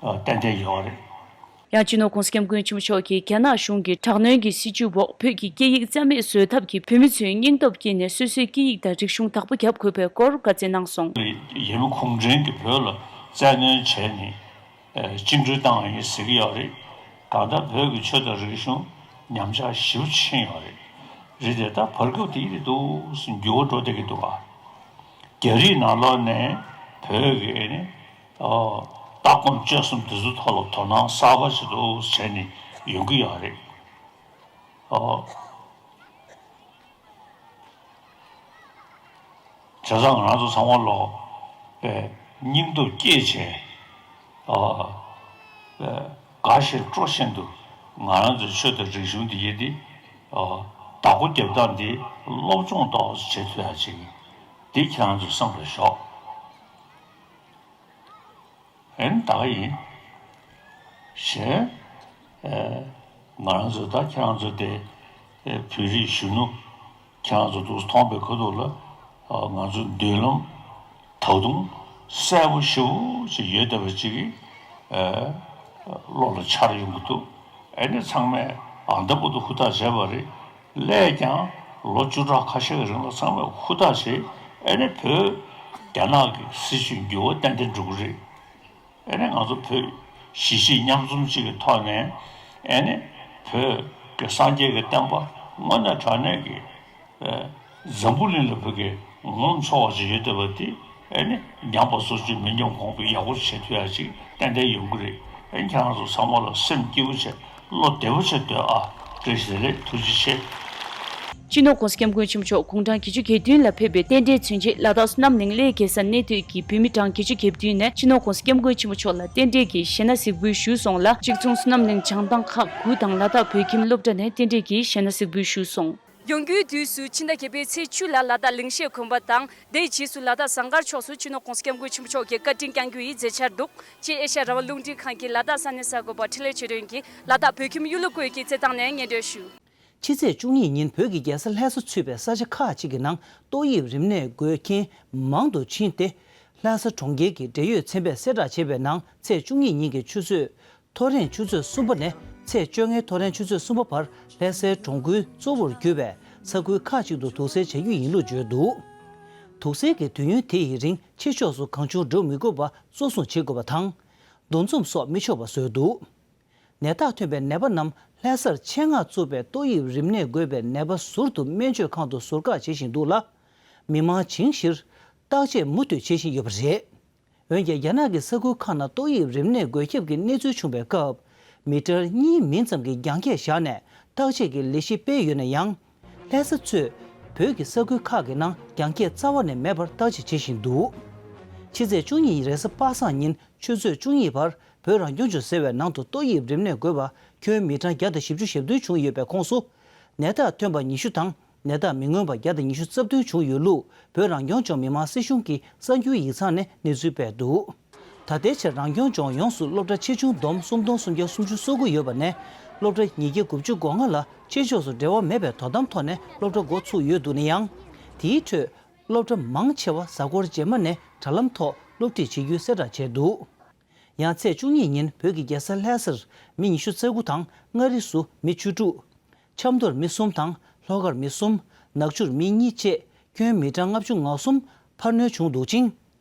ཏན་ཏན་ཡོད་རེད། ཡང་སྤྱི་ནོར་༸གོང་ས་༸སྐྱབས་མགོན་ཆེན་པོ་མཆོག་གིས་རྒྱ་ནག་གཞུང་གི་དྲག་གནོན་གྱི་སྲིད་བྱུས་འོག་བོད་ཀྱི་སྐད་ཡིག་རྩ་མེད་བཟོ་ཐབས་ཀྱིས་བོད་མི་ཚོའི་སྙིང་སྟོབས་བསྐྱེད་ནས་སོ་སོའི་སྐད་ཡིག་དང་རིག་གཞུང་བདག་པོ་རྒྱབ་དགོས་པའི་སྐོར་བཀའ་སྩལ་གནང་སོང་། ཡིན་གུང་ཁྲན་གྱིས་བོད་ལ་བཙན་གནོན་བྱས་ནས་བཅིངས་འགྲོལ་བཏང་བ་ཡིན་ཟེར་གྱི་ཡོད་རེད། གང་ལྟར་བོད་ཀྱི་ཆོས་དང་རིག་གཞུང་ཉམས་ཆག་ཞེ་པོ་ཕྱིན་ཡོད་རེད། རེད་དེ་ད་བར་སྐབས་དེ་ཡིན་འདུག་འགྱུར་བ་འགྲོ་བསྡད་ཀྱི་འདུག་ག་རྒྱ་རིགས་ནང་ལོགས་ནས་བོད་ཀྱི་ནི། ཨོ། ལྟ་སྒོམ་སྤྱོད་གསུམ་དེ་ཚོའི་ཐོག་ལ་དོ་སྣང་གསར་པ་ཞིག་ཏུ་བྱས་ནས་ཡོང་གི་ཡོད་རེད། ཨོ། བྱས་ཙང་ང་རང་ཚོ་ཚང་མ་ལོག་པའི་སྙིང་སྟོབས་བསྐྱེད་བྱས། ཨོ། དགའ་བཞིན་སྤྲོ་བཞིན་དུ་ ང་རང་ཚོའི་ཆོས་དང་རིག་གཞུང་འདི་ཡེ་འདི་བདག་པོ་རྒྱབ་སྟངས་འདི་སློབ་སྦྱོང་ཏོག་ཙམ་བྱེད་ཐུབ་ཡ་ཅིག་འདི་ཁྱེད་རང་ཚོའི་བསམ་བློ་ཞོག་ཨེ་ནི་ད་ག་ཡིན། ཞེས། ཨེ། ང་རང་ཚོ་ད་ཁྱེད་རང་ཚོ་དེ་ཨེ་བོད་རིགས་གཞོན་ནུ་ཁྱེད་རང་ཚོ་འདུག་མཐོང་པའི་ཁ་ཐུག་ལ་ཨ་ང་ཚོ་མདུན་ལམ་ད་དུང་གསལ་པོ་ཞེ་པོ་ཅིག་ཡོད་བསྡད་པ་ཅིག་གིས་ཨེ་བློ་ལ་འཆར་ཡོང་གི་འདུག་ཨེ་ནི་ཚང་མས་ཨ་ད་བར་དུ་ཧུར་ཐག་བྱས་པ་རེད། སླད་ཀྱང་ལོ་བཅུ་ཕྲག་ཁ་ཤས་ཀྱི་རིང་ལ་ཚང་མས་ཧུར་ཐག་བྱས། ཨེ་ནི་བོད་རྒྱ་ནག་གི་སྲིད་བྱུས་འགྱུར་བ་ཏན་ཏན་འགྲོ་གི་རེད། ཨེ་ནི་ང་ཚོ་བོད་གཞིས་བྱེས་མཉམ་འཛོམས་གཅིག་གི་ཐོག་ནས་ཨེ་ནི་བོད་ཀྱི་སངས་རྒྱས་ཀྱི་བསྟན་པ་དངོས་གནས་དྲང་གནས་ཀྱི་ཨེ་འཛམ་བུ་གླིང་ལ་བོད་ཀྱི་ངོམ་ཚོགས་པ་ཞིག་ཡོད་བསྡད་པ་དེ་ཨེ་ནི་ཉམས་པ་སོར་ཆུད་མི་ཉམས་གོང་འཕེལ་ཡག་པོ་བྱེད་ཐུབ་ཡ་ཅིག་ཏན་ཏན་ཡོང་གི་རེད། ཨེ་ནི་ཁྱེད་རང་ཚོ་ཚང་མ་ལ་སེམས་སྐྱིད་པོ་བྱས་བློ་བདེ་པོ་བྱས་སྡོད་ཨ། བཀྲ་ཤིས་བདེ་ལེགས། ཐུགས་རྗེ་ཆེ། སྤྱི་ནོར་༸གོང་ས་༸སྐྱབས་མགོན་ཆེན་པོ་མཆོག་དགུང་གྲངས་བརྒྱད་ཅུ་གྱ་བདུན་ལ་ཕེབས་པའི་རྟེན་འབྲེལ་མཚོན་ཆེད་ལ་དྭགས་བསོད་ནམས་གླིང་གླེ་གེ་སར་གནས་སྡོད་ཀྱི་བོད་མི་གྲངས་བརྒྱད་ཅུ་གྱ་བདུན་ནས་སྤྱི་ནོར་༸གོང་ས་༸སྐྱབས་མགོན་ཆེན་པོ་མཆོག་ལ་རྟེན་འབྲེལ་གྱི་ཞལ་སྣ་གཟིགས་འབུལ་ཞུས་སོང་ལ། གཅིག་མཚུངས་བསོད་ནམས་གླིང་བྱང་ཐང་ཁག་དགུ་དང་ལ་དྭགས་བོད་ཁྱིམ་སློབ་གྲྭ་ནས་རྟེན་འབྲེལ་གྱི་ཞལ་སྣ་གཟིགས་འབུལ་ཞུས་སོང་། ཡོང་རྒྱུའི་དུས་སུ་ཕྱི་ཟླ་བརྒྱད་པའི་ཚེས་བཅུ་ལ་ལ་དྭགས་གླིང་ཤེད་དགོན་པ་དང་། དེའི་རྗེས་སུ་ལ་དྭགས་ཟངས་དཀར་ཕྱོགས་སུ་སྤྱི་ནོར་༸གོང་ས་༸སྐྱབས་མགོན་ཆེན་པོ་མཆོག་གི་བཀའ་དྲིན་བསྐྱང་རྒྱུ་ཡི་མཛད་འཆར་འདུག་ཅེས་ཨེ་ཤ་ཡ་རང་དབང་རླུང་འཕྲིན་ཁང་གི་ལ་དྭགས་ས་གནས་གསར་འགོད་པ་འཕྲིན་ལས་ཆོས་སྒྲོན་གྱིས་ལ་དྭགས་བོད་ཁྱིམ་གཡུ་ལོ་སྐུ་ཡི་གི་རྩེད་ཐང་ནས་སྙན་སྒྲོན་ཞུས། ཕྱི་ཚེས་བཅུ་གཉིས་ཉིན་བོད་ཀྱི་རྒྱལ་ས་ལྷ་ས་ཚུད་པའི་ས་ཆ་ཁག་ཅིག་གི་ནང་ཏོག་དབྱིབས་རིམས་ནད་འགོས་མཁན་མང་དུ་ཕྱིན་ཏེ། ལྷ་ས་གྲོང་ཁྱེར་གྱི་འབྲེལ་ཡོད་ཚན་པས་གསལ་བསྒྲགས་བྱས་པའི་ནང་། ཚེས་བཅུ་གཉིས་ཉིན་གྱི་ཆུ་ཚོད་ཐོ་རེངས་ཆུ་ཚོད་གསུམ་པ་ནས་ཚེས་བཅོ་ལྔའི་ཐོ་རེངས་ཆུ་ཚོད་གསུམ་པ་བར་ལྷ་སའི་གྲོང་ཁུལ་གཙོ་བོར་གྱུར་པའི་ས་ཁུལ་ཁག་ཅིག་ཏུ་དུག་སེལ་བྱ་རྒྱུ་ཡིན་ལུགས་བརྗོད་འདུག་དུག་སེལ་གྱི་དུས་ཡུན་དེ་ཡི་རིང་ཕྱི་ཕྱོགས་སུ་གང་བྱུང་འགྲོ་མི་དགོས་པ་གཙོ་བཟུང་བྱེད་དགོས་པ་དང་། འདུ་འཛོམས་སོགས་མི་ཆོག་པ་བཟོས་འདུག་ནད་རྟགས་ཐོན་པའི་ནད་པ་རྣམས་ལྷ་སར་ཆེད་མངགས་བཙུགས་པའི་ཏོག་དབྱིབས་རིམས་ནད་འགོས་པའི་ནད་པ་ཟུར་དུ་སྨན་བཅོས་ཁང་དུ་ཟུར་བཀག་བྱེད་བཞིན་འདུག་ལ། མི་མང་ཇི་བཞིན་བརྟག་དཔྱད་མུ་མཐུད་བྱེད་བཞིན་ཡོད་པ་རེད། འོན་ཀྱང་། རྒྱ་ནག་གི་ས་ཁུལ་ཁག་ནང་ཏོག་དབྱིབས་རིམས་ནད་འགོས་ཁྱབ་ཀྱི་གནས་ཚུལ་བྱུང་བའི་སྐབས། མི་ཊར་གཉིས་མིན་ཙམ་གྱི་རྒྱང་སྐྱོད་བཞག་ནས་བརྟག་དཔྱད་ཀྱི་ལས་གཞི་སྤེལ་ཡོད་ན་ཡང་། ལྷ་ས་ཚུད་བོད་ཀྱི་ས་ཁུལ་ཁག་གི་ནང་རྒྱང་སྐྱོད་རྩ་བ་ནས་མེད་པར་བརྟག་དཔྱད་བྱེད་བཞིན་འདུག་ཕྱི་ཚེས་བཅུ་གཉིས་རེས་གཟའ་པ་སངས་ཉིན་ཆུ་ཚོད་བཅུ་གཉིས་བར་བོད་རང་སྐྱོང་ལྗོངས་ཟེར་བའི་ནང་དུ་ཏོག་དབྱིབས་རིམས་ནད་འགོས་པ་ཁྱོན་མི་གྲངས་བརྒྱ་དང་བཞི་བཅུ་ཞེ་བདུན་བྱུང་ཡོད་པའི་ཁོངས་སུ། ནད་རྟགས་ཐོན་པ་ཉི་ཤུ་དང་། ནད་རྟགས་མི་མངོན་པ་བརྒྱ་དང་ཉི་ཤུ་རྩ་བདུན་བྱུང་ཡོད་ལུགས་བོད་རང་སྐྱོང་ལྗོངས་མི་དམངས་སྲིད་གཞུང་གི་གསར་འགྱུར་ཡིག་ཚང་ནས་གནས་ཚུལ་སྤེལ་འདུག་ད་ལྟའི་ཆར་རང་སྐྱོང་ལྗོངས་ཡོངས་སུ་སློབ་གྲྭ་ཆེ་ཆུང་བསྡོམས་སུམ་སྟོང་སུམ་བརྒྱ་སུམ་ཅུ་སོ་དགུ་ཡོད་པ་ནས། སློབ་གྲྭ་ཉིས་བརྒྱ་དགུ་བཅུ་གོ་ལྔ་ལ་ཕྱི་ཕྱོགས་སུ་འབྲེལ་བ་མེད་པའི་དོ་དམ་ཐོག་ནས་སློབ་གྲྭ་འགོ་ཚུགས་ཡོད་འདུག་ན་ཡང་། དེའི་ཁྲོད་སློབ་གྲྭ་མང་ཆེ་བ་གཟའ་འཁོར་རྗེས་མ་ནས་དྲ་ལམ་ཐོག་སློབ་ཁྲིད་བྱེད་རྒྱུའི་གསལ་བསྒྲགས་བྱས་འདུག་ཡང་། ཚེས་བཅུ་གཉིས་ཉིན་བོད་ཀྱི་རྒྱལ་ས་ལྷ་སར་མི་ཉི་ཤུ་རྩ་དགུ་དང་། མངའ་རིས་སུ་མི་བཅུ་དྲུག་ཆབ་མདོར་མི་གསུམ་དང་། ལྷོ་ཁར་མི་གསུམ། ནག་ཆུར་མི་གཉིས་བཅས་ཁྱོན་མི་གྲངས་ལྔ་བཅུ་ང་གསུམ་འཕར་སྣོན་བྱུང་འདུག་ཅིང་།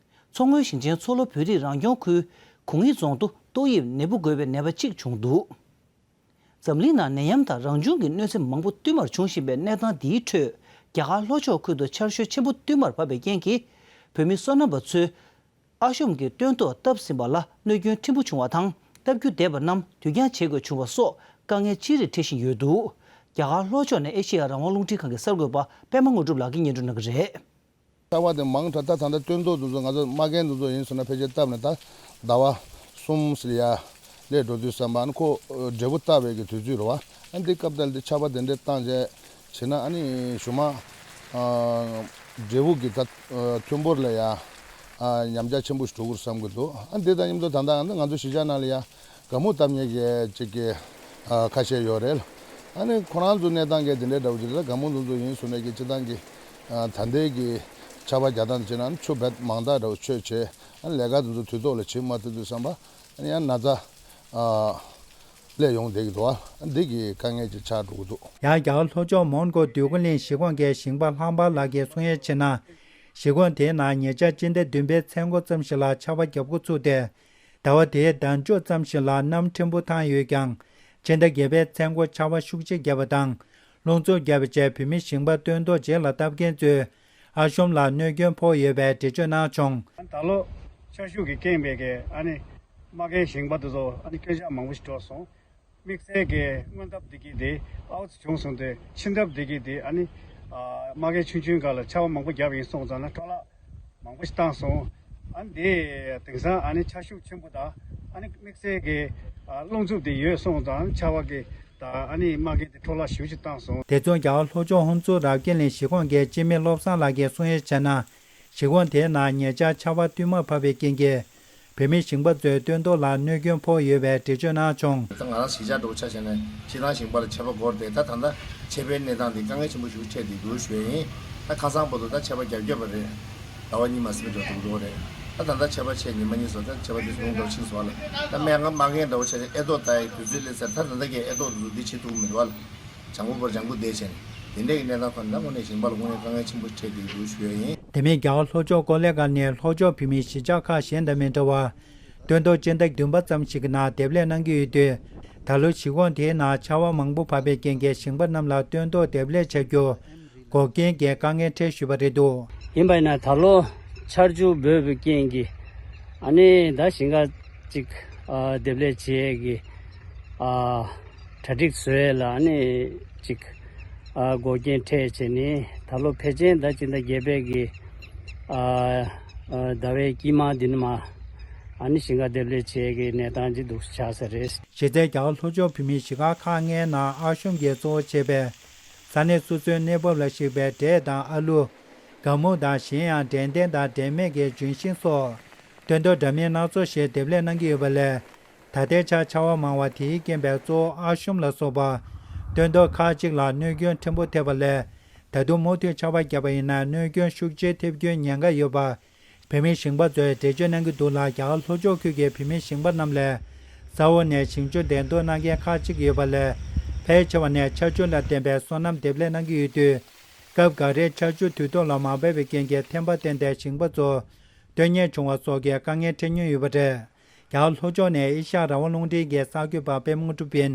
མཚོ་སྔོན་ཞིང་ཆེན་མཚོ་ལྷོ་བོད་རིགས་རང་སྐྱོང་ཁུལ་གུང་ཡི་རྫོང་དུ་ཏོག་དབྱིབས་ནད་འབུ་འགོས་པའི་ནད་པ་གཅིག་བྱུང་འདུག་འཛམ་གླིང་ནང་ནད་ཡམས་དང་རང་བྱུང་གི་གནོད་འཚེ་མང་པོ་བསྟུད་མར་འབྱུང་བཞིན་པའི་གནས་སྟངས་འདིའི་ཁྲོད། རྒྱ་གར་ལྷོ་ཕྱོགས་ཁུལ་དུ་ཆར་ཞོད་ཆེན་པོ་བསྟུད་མར་བབས་པའི་རྐྱེན་གྱིས། བོད་མི་སོ་ནམ་པ་ཚོས་ཨ་ཤོམ་གྱི་སྟོན་ཐོག་བཏབ་ཟིན་པ་ལ་གནོད་སྐྱོན་ཕྲན་བུ་བྱུང་བ་དང་། བཏབ་རྒྱུ་འདས་པ་རྣམས་དུས་འགྱངས་བྱེད་དགོས་བྱུང་བ་སོགས་དཀའ་ངལ་ཅི་རིགས་འཕྲད་བཞིན་ཡོད་འདུག་རྒྱ་གར་ལྷོ་ཕྱོགས་ནས་ཨེ་ཤེ་ཡ་རང་དབང་རླུང་འཕྲིན་ཁང་གི་གསར་འགོད་པ་པད་མ་དངོས་གྲུབ་ལགས་ཀྱིས་སྙན་སྒྲོན་གནང་གི་རེད། ཆར་པ་དེ་མང་དྲགས། ད་ད་ལྟ་སྟོན་ཐོག་དེ་ཚོ་ང་ཚོ་མ་རྒན་དེ་ཚོ་ཡིན་ཟེར་ན་ཕལ་ཆེར་བཏབ་ནས་ད་ཟླ་བ་གསུམ་ཙམ་ཡར་སླེབས་འགྲོ་དུས་ཙམ་པ། ཨ་ནི་ཁོ་འབྲས་བུ་བཏབ་པའི་གི་དུས་ཚོད་རེད་བ། ཨ་ནི་འདི་སྐབས་དེར་འདི་ཆར་པ་དེ་འདྲས་བཏང་བྱས་བྱས་ན། ཨ་ནི་གཞུག་མ་ཨ་འབྲས་བུ་གི་ད་ཨ་ཐོན་འབོར་ལ་ཡ་ཨ་ཉམས་ཆག་ཆེན་པོ་ཞིག་འགྲོ་གི་རེད་བསམ་གི་འདུག་ཨ་འདི་དང་མཉམ་དུ་ད་ལྟ་ང་ཚོ་གཞིས་ཆགས་ནང་ལ་ཡ་དགའ་མོ་བཏབ་མཁན་གྱི་ཅིག་གི་ཨ་ཁ་ཤས་ཡོད་རེད། ཨ་ནི་ཁོ་རང་ཚོ་གནས་སྟངས་ཀྱི་དེ་འདྲའི་འདྲ་བོ་ཅིག་རེད། ད་དགའ་མོ་དེ་ཚོ་ཡིན་ཟེར་ནས་ཀྱི་སྤྱིར་བཏང་གི་ཨ་ད་ལྟའི་གི་ཆར་པ་རྒྱག་སྟངས་དེ་བྱས་ན། ཨ་ནི་ཆུ་བེད་མང་དྲགས་འདྲ་བོ་ཆོད་བྱས། ཨ་ནི་ལས་ཀ་དེ་ཚོ་དུས་ཐོག་ལ་བྱེད་མ་ཐུབ་དུས་ཙམ་པ། ཨ་ནི་ཡང་ན་ཚ་ཨ་སླེབས་ཡོང་བསྡད་ཀྱི་འདུག་ཨ་འདི་གི་དཀའ་ངལ་ཅིག་ཆགས་འགྲོ་གི་འདུག་ཡང་རྒྱ་གར་ལྷོ་ཕྱོགས་མོན་གྷོ་འདོད་རྒུ་གླིང་གཞིས་ཁོངས་ཀྱི་ཞིང་པ་ལྷག་པ་ལགས་ཀྱིས་གསུང་ཡས་བྱས་ན། གཞིས་ཁོངས་དེའི་ནང་ཉེ་ཆར་སྤྱི་ཟླ་བདུན་པའི་མཚན་འགོ་ཙམ་ཞིག་ལ་ཆར་པ་རྒྱབ་འགོ་ཚུགས་ཏེ། ཟླ་བ་དེའི་ཟླ་མཇུག་ཙམ་ཞིག་ལ་གནམ་ཕྲན་བུ་ཐང་ཡོད་ཀྱང་། ཕྱི་ཟླ་བརྒྱད་པའི་མཚན་འགོ་ཆར་པ་ཤུགས་ཆེ་བརྒྱབ་པ་དང་། རླུང་འཚུབ་བརྒྱབ་པ་བཅས་བོད་མི་ཞིང་པ་སྟོན་ཐོག་རྗེས་ལ་བཏབ་མཁན་ཚོས་ཨ་ཤོམ་ལ་གནོད་སྐྱོན་ཕོག་ཡོད་པའི་འགྲེལ་བརྗོད་གནང་བྱུང་། ད་ལོ་ཆར་ཤུགས་ཀྱིས་རྐྱེན་པས་ཀྱི་ཨ་ནི་དམག་མཁན་ཞིང་པ་དེ་ཚོ་ཨ་ནི་སྐྱོན་ཆག་མང་པོ་ཞིག་འགྲོ་སོང་། དམིགས་བསལ་གྱི་སྔོན་ཐབས་བདེ་སྐྱིད་དེ་ཨའུ་ཚོ་བྱུང་སོང་སྟེ། ཕྱི་ཐབས་བདེ་སྐྱིད་དེ་ཨ་ནི་ཨ་དམག་མཁན་ཆུང་ཆུང་སྒང་ལ་ཆར་པ་མང་པོ་བརྒྱབ་ཡིན་སོང་ཙང་ན་འཕྲོ་བརླག་མང་པོ་ཞིག་བཏང་སོང་། ཨ་ནི་དེ་དེང་སང་ཨ་ནི་ཆར་ཤུགས་ཆེན་པོ་དང་། ཨ་ནི་དམིགས་བསལ་གྱི་ཨ་རླུང་འཚུབ་དེ་ཡོད་སོང་ཙང་། ཨ་ནི་ཆར་པ་གི་ དང་ཨ་ནི་མ་རྒན་དེ་འཕྲོ་བརླག་ཞེ་པོ་ཅིག་བཏང་སོང་། དེ་མཚུངས་རྒྱ་གར་ལྷོ་ཕྱོགས་ཧུན་སུར་རབ་རྒྱས་གླིང་གཞིས་ཁོངས་ཀྱི་སྤྱི་མི་བློ་བཟང་ལགས་ཀྱིས་གསུང་བཤད་བྱས་ན། གཞིས་ཁོངས་དེའི་ནང་ཉེ་ཆར་ཆར་པ་བསྟུད་མར་བབས་པའི་རྐྱེན་གྱིས། བོད་མི་ཞིང་པ་ཚོའི་སྟོན་ཐོག་ལ་གནོད་སྐྱོན་ཕོག་ཡོད་པའི་འགྲེལ་བརྗོད་གནང་བྱུང་། ད་ང་རང་གཞིས་ཆགས་འདྲ་བོ་ཆ་བཞག་ན་སྤྱིར་བཏང་ཞིང་པ་ལ་ཆར་པ་འགོར་ཏེ་ད་ད་ལྟ་ཆར་པའི་གནས་སྟངས་འདི་དཀའ་ངལ་ཆེན་པོ་ཞིག་འཕྲད་བསྡད་འདུག་ཞུ་ཡ་ཡིན། ད་ཁ་སང་བར་དུ་ད་ཆར་པ་རྒྱབ་རྒྱབ་པ་རེད། ཟླ་བ་གཉིས་མ་ཟིན་པའི་འགྲོ་འདུག་འགྲོ་རེད། ད་ད་ལྟ་ཆར་པ་ཆད་ཉི་མ་གཉིས་སོང་ད་ཆར་པ་འདི་ཟུང་འདྲ་བོ་ཕྱིན་སོང་བ་ལ། ད་སྨན་ཁང་མ་རྒན་འདྲ་བོ་ཆ་བཞག་ཨེ་ཏོག་ད་ཡི་དུས་ཚོད་སླེབས་ཚར་ད་ད་ལྟ་གི་ཨེ་ཏོག་འདི་ཚོ་འདི་བྱེད་ཐུབ་ཀྱི་མི་འདུག་བ་ལ། ལྗང་ཁུ་བར་ལྗང་ཁུ་བསྡད་བྱས་ནས་དེ་འདྲས་ཀྱི་གནས་སྟངས་ཐོག་ནས་ད་དངོས་གནས་ཞིང་པ་ལ་དངོས་གནས་དཀའ་ངལ་ཆེན་པོ་འཕྲད་བསྡད་འདུག་ཞུ་ཡ་ཡིན། དེ་མིན་རྒྱ་གར་ལྷོ་ཕྱོགས་ཀོ་ལེ་གྷལ་ནས་ལྷོ་ཕྱོགས་བོད་མིའི་གཞིས་ཆགས་ཁག་གཞན་དང་མི་འདྲ་བར། སྟོན་ཐོག་སྤྱི་ཟླ་བདུན་པ་ཙམ་ཞིག་གི་ནང་འདེབས་ལས་གནང་གི་ཡོད་དུས། ད་ལོ་གཞིས་ཁོངས་དེའི་ནང་ཆར་པ་མང་པོ་བབས་པའི་རྐྱེན་གྱིས་ཞིང་པ་རྣམས་ལ་སྟོན་ཐོག་འདེབས་ལས་བྱ་རྒྱུར། འགོག་རྐྱེན་གྱི་དཀའ་ངལ་འཕྲད་བཞིན་པ་རེད་འདུག། ཡིན་པ་ཡིན་ན་ད་ལོ་ཆར་ཆུ་འབོད་པའི་རྐྱེན་གྱིས་ཨ་ནི་ད་ཞིང་ཁ་ཅིག་ཨ་འདེབས་ལས་བྱེད་ཡས་ཀྱི་ཨ་གྲ་སྒྲིག་བཟོ་ཡས་ལ་ཨ་ནི་ཅིག་ཨ་འགོག་རྐྱེན་འཕྲད་བྱས་ནས་ད་ལོ་ཕལ་ཆེར་ད་སྤྱི་ཟླ་བརྒྱད་པའི་གི་ཨ་ཨ་ཟླ་བའི་དཀྱིལ་མ་འདི་ནས་མ་ཨ་ནི་ཞིང་ཁ་འདེབས་ལས་བྱེད་ཡས་ཀྱི་གནས་སྟངས་ཅིག་འདུག་ཆགས་ས་རེད། གཞི་རྩའི་རྒྱ་གར་ལྷོ་ཕྱོགས་བོད་མིའི་གཞིས་ཁག་ཁག་ལྔའི་ནང་ཨ་གཞོང་གིས་གཙོ་བོ་བྱས་པའི་ས་གནས་སོ་སོའི་གནས་བབ་ལ་གཞིགས་པའི་འབྲས་དང་ཨ་ལུ། སྒ་སྨུག་དང་གཞན་ཡང་འབྲས་ལྡན་དང་འབྲས་མེད་ཀྱི་ལྗོན་ཤིང་སོགས་སྟོན་ཐོག་འདྲ་མིན་སྣ་ཚོགས་ཤིག་འདེབས་ལས་གནང་གི་ཡོད་པ་ལས། ད་ལྟའི་ཆར་ཆར་པ་མང་བ་དེའི་རྐྱེན་པས་གཙོ་བོ་ཨ་གཞོང་ལ་སོགས་པ་སྟོན་ཐོག་ཁག་ཅིག་ལ་གནོད་སྐྱོན་ཕྲན་བུ་ཐེབས་པ་ལས། ད་དུང་མུ་མཐུད་ཆར་པ་བརྒྱབ་པ་ཡིན་ན་གནོད་སྐྱོན་ཤུགས་ཆེ་ཐེབས་རྒྱུའི་ཉེན་ཁ་ཡོད་པ། བོད་མིའི་ཞིང་པ་ཚོས་འགྲེལ་བརྗོད་གནང་གི་འདུག་ལ། རྒྱ་གར་ལྷོ་ཕྱོགས་ཁུལ་གྱི་བོད་མིའི་ཞིང་པ་རྣམས་ལས་ས་འོག་ནས་ཞིང་ཆུ་འདེད་གཏོང་གནང་མཁན་ཁག་ཅིག་ཡོད་པ་ལས། ཕལ་ཆེ་བ་ནས་ཆར་ཆུ་ལ་བརྟེན་པའི་སོ་ནམ་འདེབས་ལས་གནང་གི་ཡོད་དུས། སྐབས་འགའ་རེར་ཆར་ཆུ་དུས་ཐོག་ལ་མ་བབས་པའི་རྐྱེན་གྱིས་ཐན་པ་བསྟེན་ཏེ་ཞིང་པ་ཚོ་སྟོན་ཉེན་བྱུང་བ་སོགས་ཀྱི་དཀའ་ངལ་འཕྲད་མྱོང་ཡོད་པ་རེད། རྒྱ་གར་ལྷོ་ཕྱོགས་ནས་ཨེ་ཤ་ཡ་རང་དབང་རླུང་འཕྲིན་གྱི་གསར་འགོད་པ་པད་མ་དངོས་གྲུབ་ཡིན།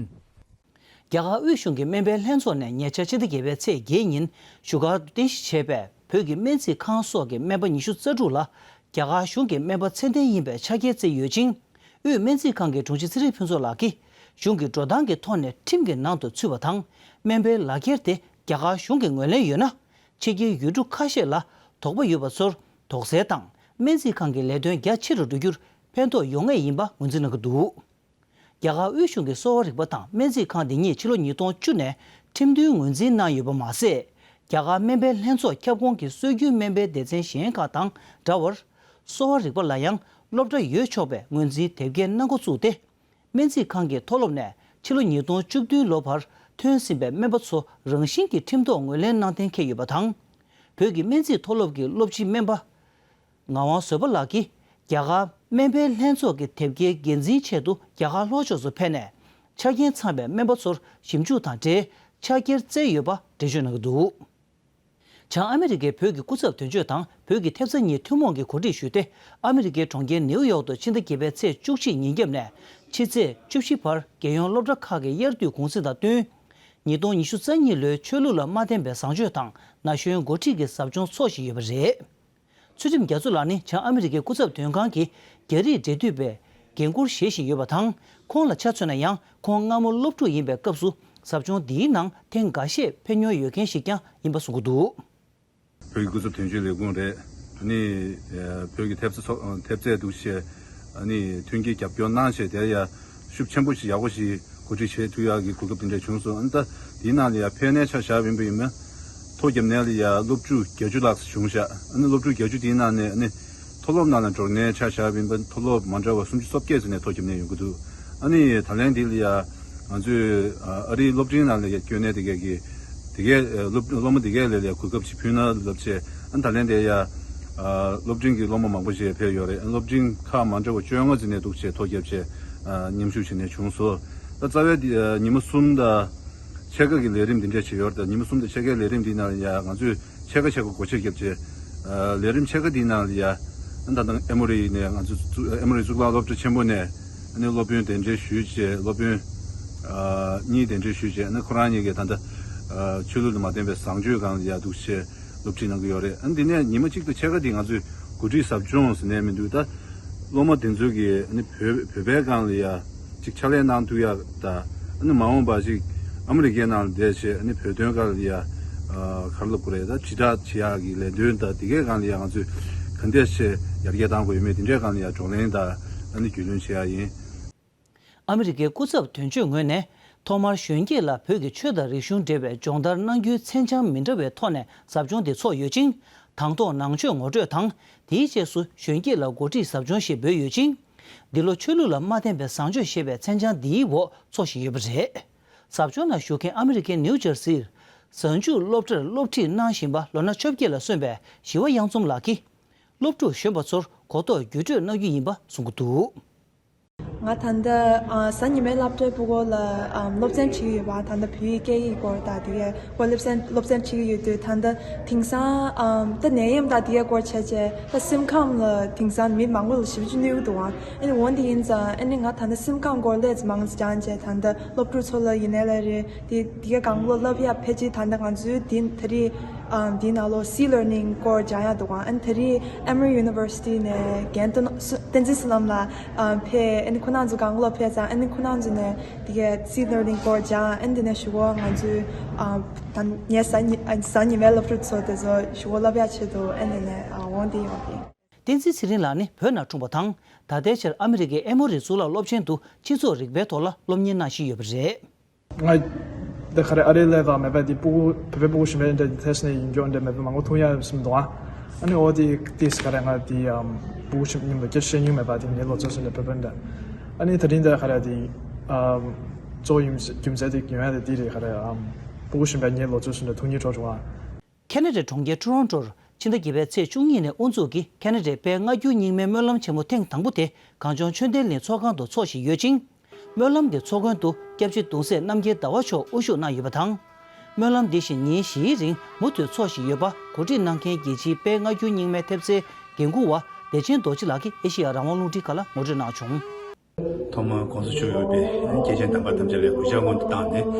རྒྱ་གར་དབུས་གཞུང་གི་སྨན་པའི་ལྷན་ཚོགས་ནས་ཉེ་ཆར་ཕྱི་ཟླ་བརྒྱད་པའི་ཚེས་བརྒྱད་ཉིན་བཞུགས་སྒར་དུ་རྟེན་གཞི་བྱས་པའི་བོད་ཀྱི་སྨན་རྩིས་ཁང་སོགས་ཀྱི་སྨན་པ་ཉི་ཤུ་རྩ་དྲུག་ལ་རྒྱ་གར་གཞུང་གི་སྨན་པ་ཚད་ལྡན་ཡིན་པའི་ཕྱག་འཁྱེར་བསྩལ་ཡོད་ཅིང་། དབུས་སྨན་རྩིས་ཁང་གི་དྲུང་ཆེ་ཚེ་རིང་ཕུན་ཚོགས་ལགས་ཀྱིས་གཞུང་གི་འགྲོ་སྟངས་ཀྱི་ཐོག་ནས་ཁྲིམས་ཀྱི་ནང་དུ་ཚུད་པ་དང་། སྨན་པའི་ལག་འཁྱེར་དེ་རྒྱ་གར་གཞུང་གིས་ངོས་ལེན་ཡོད་ན། ཕྱི་རྒྱལ་ཡུལ་གྲུ་ཁ་ཤས་ལ་དོགས་པ་ཡོད་པ་ཚོར་དོགས་སེལ་དང་སྨན་རྩིས་ཁང་གི་ལས་དོན་རྒྱ་ཆེ་རུ་འགྲོ་རྒྱུར་ཕན་ཐོགས་ཡོང་ངེས་ཡིན་པ་ངོས་འཛིན་གནང་གི་འདུག། རྒྱ་གར་དབུས་གཞུང་གི་གསོ་བ་རིག་པ་དང་སྨན་རྩིས་ཁང་འདི་ཉིད་ཕྱི་ལོ་ཉིས་སྟོང་བཅུ་ནས་ཁྲིམས་མཐུན་ངོས་འཛིན་གནང་ཡོད་པ་མ་ཟད། རྒྱ་གར་སྨན་པའི་ལྷན་ཚོགས་ཁྱབ་ཁོངས་ཀྱི་སྲོལ་རྒྱུན་སྨན་པའི་སྡེ་ཚན་གཞན་ཁག་དང་འདྲ་བར། གསོ་བ་རིག་པ་ལ་ཡང་སློབ་གྲྭ་ཡོད་ཆོག་པའི་ངོས་འཛིན་དེབ་སྐྱེལ་གནང་འགོ་བཙུགས་ཏེ། སྨན་རྩིས་ཁང་གི་མཐོ་སློབ་ནས་ཕྱི་ལོ་ཉིས་སྟོང་བཅུ་བདུན་ལོ་བར་ཐོན་ཟིན་པའི་སྨན་པ་ཚོ་རང་བཞིན་གྱིས་ཁྲིམས་ཐོག་ངོས་ལེན་གནང་གཏན་འཁེལ་ཡོད་པ་དང་། བོད་ཀྱི་སྨན་རྩིས་མཐོ་སློབ་ཀྱི་སློབ་སྤྱི་སྨན་པ་ངག་དབང་བཟོད་པ་ལགས་ཀྱིས་རྒྱ་གར་སྨན་པའི་ལྷན་ཚོགས་ཀྱི་དེབ་སྐྱེལ་འགན་འཛིན་ཆེད་དུ་རྒྱ་གར་ལྷོ་ཕྱོགས་སུ་ཕེབས་ནས། ཆ་རྐྱེན་ཚང་བའི་སྨན་པ་ཚོར་ཞིབ་འཇུག་དང་འབྲེལ་ཕྱག་འཁྱེར་བསྩལ་ཡོད་པ་འགྲེལ་བརྗོད་གནང་གི་འདུག། བྱང་ཨ་མི་རི་ཀའི་བོད་ཀྱི་སྐུ་ཚབ་དོན་གཅོད་དང་བོད་ཀྱི་ཐེབས་རྩ་གཉིས་ཐུན་མོང་གིས་གོ་སྒྲིག་ཞུས་ཏེ། ཨ་མི་རི་ཀའི་གྲོང་ཁྱེར་ནེའུ་ཡོག་ཏུ་ཕྱི་ཟླ་བརྒྱད་པའི་ཚེས་བཅུ་གཅིག་ཉིན་རྒྱབ་ནས་ཕྱི་ཚེས་བཅུ་བཞི་བར་རྒྱལ་ཡོངས་སློབ་གྲྭ་ཁག་གི་དབྱར་དུས་གུང་སེང་དང་བསྟུན། ཉིས་སྟོང་ཉི་ཤུ་རྩ་གཉིས་ལོའི་ཆོས་ལུགས་ལ་མ་བརྟེན་པའི་བཟང་སྤྱོད་དང་ན་གཞོན་འགོ་ཁྲིད་ཀྱི་ཟབ་སྦྱོང་འཚོགས་བཞིན་ཡོད་པ་རེད། ཚུལ་ཁྲིམས་རྒྱ་མཚོ་ལགས་ནི་བྱང་ཨ་མི་རི་ཀའི་སྐུ་ཚབ་དོན་ཁང་གི་རྒྱ་རིགས་འབྲེལ་མཐུད་པའི་འགན་འཁུར་བཞེས་བཞིན་ཡོད་པ་དང་། ཁོང་ལ་ཆ་མཚོན་ན་ཡང་ཁོང་སྔ་མོ་སློབ་ཕྲུག་ཡིན་པའི་སྐབས་སུ་ཟབ་སྦྱོང་འདིའི་ནང་ཐེངས་འགའ་ཤས་ཕེབས་མྱོང་ཡོད་མཁན་ཞིག་ཀྱང་ཡིན་པ་གསུང་གི་འདུག། བོད་ཀྱི་སྐུ་ཚབ་དོན་གཅོད་ལས་ཁུངས་རེད། ཨ་ནི་བོད་ཀྱི་ཐེབས་རྩ་ཚོགས་ཐེབས་རྩས་འདུག་བྱས། ཨ་ནི་མཐུན་རྐྱེན་རྒྱབ་སྐྱོར་གནང་བྱས་དེར་ཡ་ཤུགས་ཆེན་པོ་ཞིག་ཡག་པོ་ཞིག་གོ་སྒྲིག་བྱེད་ཐུབ་ཡག་གི་གོ་སྐབས་དེ་འདྲ་བྱུང་སོང་། ཨ་ནི་ད་དེའི་ནང་ལ་ཡ་ཕེབས་ནས་ཆ་བཞག་ཡིན་པ་ཡིན་ན། ཐོ་བརྒྱབ་ནས་ལ་ཡ་སློབ་ཕྲུག་བརྒྱད་ཅུ་ལྷག་ཙམ་བྱུང་ཤག། ཨ་ནི་སློབ་ཕྲུག་བརྒྱད་ཅུ་དེའི་ནང་ནས་ཨ་ནི་མཐོ་སློབ་ནང་ལ་འགྲོ་ནས་ཆ་བཞག་ཡིན་པ་མཐོ་སློབ་མ་འདྲ་བ་སུམ་ཅུ་སོ་བརྒྱད་ཙམ་ནས་ཐོ་བརྒྱབ་ནས་ཡོང་གི་འདུག། ཨ་ནི་ད་ལན་འདི་ལ་ཡ་ང་ཚོས་ཨ་རིའི་སློབ་འབྲིང་ནང་ལ་ཡ་སྐྱོན་གནས་དེ་གས་ཀྱི་དེ་གས་སློབ་སློབ་མ་དེ་གས་ལ་ཡ་གོ་སྐབས་ཤིག་ཕུལ་ན་ལབ་བྱས། ཨ་ནི་ད་ལན་དེ་ཡ་སློབ་འབྲིང་གི་སློབ་མ་མང་པོ་ཞིག་ཕེབས་ཡོད་རེད། སློབ་འབྲིང་ཁག་མ་འདྲ་བ་བཅོ་ལྔ་ཙམ་ནས་འདུག་བྱས་ཐོ་བརྒྱབ་བྱས་མཉམ་ཞུགས་བྱས་ནས་བྱུང་སོང་། ད་རྩ་བའི་ཉི་མ་གསུམ་དང་། ཕྱེད་ཀ་གི་ལས་རིམ་འདི་འདྲ་བྱས་ཡོད་རེད། ད་ཉི་མ་གསུམ་དང་ཕྱེད་ཀའི་ལས་རིམ་འདི་ནང་ཡ་ང་ཚོས་ཕྱེད་ཀ་ཕྱེད་ཀ་སྒོ་ཕྱེ་བརྒྱབ་བྱས། ལས་རིམ་ཕྱེད་ཀ་འདིའི་ནང་ལ་ཡ་ད་ལྟ་ཨེ་མོ་རི་ནས་ང་ཚོ་ཨེ་མོ་རི་གཙུག་ལག་སློབ་གྲྭ་ཆེན་པོ་ནས་ཨ་ནི་སློབ་དཔོན་གདན་འདྲེན་ཞུས་བྱས། སློབ་དཔོན་གཉིས་གདན་འདྲེན་ཞུས་བྱས། ཨ་ནི་ཁོ་རང་གཉིས་ཀྱིས་ད་ལྟ་ཆོས་ལུགས་ལ་མ་བརྟེན་པའི་བཟང་སྤྱོད་སྒང་ལ་ཡ་འདུག་བྱས་སློབ་ཁྲིད་གནང་གི་ཡོད་རེད། ཨ་ནི་འདི་ནས་ཉི་མ་གཅིག་དང་ཕྱེད་ཀ་འདི་ང་ཚོས་གོ་སྒྲིག་ཟབ་སྦྱོང་ཟེར་ནས་མི་འདུག། ད་སློབ་མ་དེ་ཚོ་གིས་ཨ་ནི་བོད་བོད་པའི་སྒང་ལ་ཡ་ཅིག་ཕྱག་ལས་གནང་ཐུབ་ཡ་དང་། ཨ་ནི་མ་འོངས་པ་ཅིག་ཨ་མི་རི་ཀའི་ནང་ལ་བསྡད་བྱས་ཨ་ནི་བོད་དོན་སྒང་ལ་ཡ་ག་རེ་ལབ་དགོས་རེད། ད་དྲིལ་བསྒྲགས་བྱེད་ཡ་གི་ལས་དོན་དང་དེ་གའི་སྒང་ལ་ཡ་ང་ཚོས་ག་འདྲས་བྱས་ཡར་རྒྱས་གཏང་དགོས་ཡོད་མེད་དེ་འདྲའི་སྒང་ལ་ཡ་བགྲོ་གླེང་དང་ཨ་ནི་རྒྱུས་ལོན་བྱེད་ཡ་ཡིན། ཨ་མི་རི་ཀའི་སྐུ་ཚབ་དོན་གཅོད་ངོས་ནས་ ཐོག་མར་གཞོན་སྐྱེས་ལ་བོད་ཀྱི་ཆོས་དང་རིག་གཞུང་འབྲེལ་བའི་སྦྱོང་བརྡར་གནང་རྒྱུའི་མཚན་བྱང་མི་འདྲ་བའི་ཐོག་ནས་ཟབ་སྦྱོང་འདི་ཚོགས་ཡོད་ཅིང་། དང་ཐོག་ནང་ཆོས་ངོ་སྤྲོད་དང་། དེའི་རྗེས་སུ་གཞོན་སྐྱེས་ལ་འགོ་ཁྲིད་ཟབ་སྦྱོང་ཞེས་འབོད་ཡོད་ཅིང་། འདི་ལོ་ཆོས་ལུགས་ལ་མ་བརྟེན་པའི་བཟང་སྤྱོད་ཞེས་པའི་མཚན་བྱང་འདིའི་འོག་འཚོགས་བཞིན་ཡོད་པ་རེད། ཟབ་སྦྱོང་ནང་ཞུགས་མཁན་ཨ་མི་རི་ཀའི་ནིའུ་ཇར་སིར་གཟའ་མཇུག་སློབ་གྲྭར་སློབ་ཁྲིད་གནང་བཞིན་པ་ལོ་ན་བཅོ་བརྒྱད་ལ་སོན་པའི་ཞི་བ་གཡང་འཛོམས་ལགས་ཀྱིས། སློབ་ཕྲུག་གཞོན་པ་ཚོར་གོ་རྟོགས་བརྒྱུད་སྤྲོད་གནང་རྒྱུ་ཡིན་པ་གསུང་གི་འདུག། ང་ད་ལྟ་ཨ་གཟའ་ཉི་མའི་སློབ་གྲྭའི་ཕྲུ་གུ་ལ་ཨམ་སློབ་ཚན་ཁྲིད་ཀྱི་ཡོད་པ། ད་ལྟ་བོད་ཡིག་སྐད་ཡིག་སྐོར་དང་དེ་གའི་སྐོར་སློབ་ཚན་སློབ་ཚན་ཁྲིད་ཀྱི་ཡོད་དུས། ད་ལྟ་དེང་སང་ཨམ་ད་ནད་ཡམས་དང་དེ་གའི་སྐོར་བྱས་བྱས་ད་སེམས་ཁམས་ལ་དེང་སང་མི་མང་པོ་ལ་ཞེ་པོ་ཅིག་གནོད་ཀྱི་འདུག་ཨང་། ཨ་ནི་འོན་ཏེ་ཡིན་ཙང་ཨ་ནི་ང་ད་ལྟ་སེམས་ཁམས་སྐོར་སླད་ཙམ་མང་ཙམ་སྦྱངས་བྱས། ད་ལྟ་སློབ་ཕྲུག་ཚོ་ལ་ཡིན་ནའི་ལས་རེད། དེ་དེ་གའི་གང་བློ་སློབ་ཡག་ཕལ་ཆེར་ད་ལྟ་ང་ཚོའི་འདི་ད་རེས་ཨམ་འདི་ནང་ལོགས་སི་ལར་ནིང་སྐོར་སྦྱང་ཡག་འདུག་ཨང་། ཨ་ནི་ད་རེས་ཨེ་མོ་རི་ཡུ་ནི་ཝར་སི་ཊི་ནས་རྒན་བསྟན་འཛིན་བསོད་ནམས་ལགས་ཨམ་ཕེབས། ཨ་ནི་ཁོ་རང་ཚོ་གང་བློ་ཕེབས་ཙང་། ཨ་ནི་ཁོ་རང་ཚོ་ནས་དེ་གའི་སི་ལར་ནིང་སྐོར་སྦྱང་། ཨ་ནི་དེ་ནས་གཞུག་གུ་ང་ཚོའི་ཨམ་ད་ངའི་གཟའ་ཉི་ཨ་གཟའ་ཉི་མའི་སློབ་ཕྲུག་ཚོ་དེ་ཚོ་གཞུག་གུ་སློབ་ཡག་ཆེད་དུ་ཨ་ནི་ནས་ཨ་འོང་བསྡད་ཡོད་པ་ཡིན། བསྟན་འཛིན་ཚེ་རིང་ལགས་ནི་བོད་ནང་འཁྲུངས་པ་དང་། ད་ལྟའི་ཆར་ཨ་མི་རི་ཀའི་ཨེ་མོ་རི་གཙུག་ལག་སློབ་ཆེན་དུ་སྤྱི་ཚོགས་རིག་པའི་ཐོག་ལ་སློབ་གཉེར་གནང་བཞིན་ཡོད་པ་རེད། ང་འདི་ག་རེ་ཨ་རིའི་སླེབས་པ་མེད་པ་འདི་སྤུ་གུ་བོད་པའི་སྤུ་གུ་གཞོན་པ་འདྲ་འདི་ཐེ་སི་ནས་ཡིན་སྐྱོ་འདྲ་མེད་པ་མང་པོ་ཐུག་ཡ་སེམས་འདུག་ཨ། ཨ་ནི་འོ་དེ་དེས་ག་རེ་ང་དེ་ཨམ་སྤུ་གུ་གཞོན་སྙིང་ལ་སྐད་ཆ་བཤད་མྱོང་མེད་པ་དེ་ངའི་ལོ་ཚོད་སོང་ནས་བོད་པ་འདྲ། ཨ་ནི་ད་རིང་འདི་ག་རེ་དེ་ཨམ་གཙོ་བོ་ཡིན་རྒྱུ་མཚན་དེ་ཡོང་ཡ་དེ་དེ་རེད། ག་རེ་ཨམ་སྤུ་གུ་གཞོན་པ་ངའི་ལོ་ཚོད་སོང་ནས་ཐུག་སྙིང་བྲོ་བྱུང་ཨ། ཁེ་ན་ཌའི་གྲོང་ཁྱེར་ཊོ་རོན་ཊོར་ཕྱི་ཟླ་བརྒྱད་པའི་ཚེས་བཅུ་གཉིས་ནས་དབུ་འཛུགས་ཀྱིས་ཁེ་ན་ཌའི་དཔལ་མངའ་སྒྱུར་རྙིང་མའི་སྨོན་ལམ་ཆེན་མོ་ཐེངས་དང་པོ་དེ་གངས་ལྗོངས་ཆོས་ལྡན་གླིང་ཚོགས་ཁང་དུ་འཚོགས་བཞིན་ཡོད་ཅིང་། སྨོན་ལམ་དེ་ཚོགས་མཁན་དུ་སྐྱབས་རྗེ་གདུང་སྲས་རྣམ་རྒྱལ་ཟླ་བ་མཆོག་དབུ་བཞུགས་གནང་ཡོད་པ་དང་། སྨོན་ལམ་འདི་བཞིན་ཉིན་བཞིའི་རིང་མུ་མཐུད་འཚོགས་བཞིན་ཡོད་པ་གོ་སྒྲིག་གནང་མཁན་རྒྱལ་སྤྱིའི་དཔལ་མངའ་སྒྱུར་རྙིང་མའི་ཐེབས་རྩའི་འགན་འཁུར་བ་བདེ་ཆེན་རྡོ་རྗེ་ལགས་ཀྱིས་ཨེ་ཤེ་ཡ་རང་དབང་རླུང་འཕྲིན་ཁང་ལ་ངོ་སྤྲོད་གནང་བྱུང་། ཐོག་མར་༸གོང་ས་མཆོག་ཡོད་པའི་སྐྱེས་ཆེན་དམ་པ་ཐམས་ཅད་ལ་གུས་ཞབས་སྔོན་དུ་བཏང་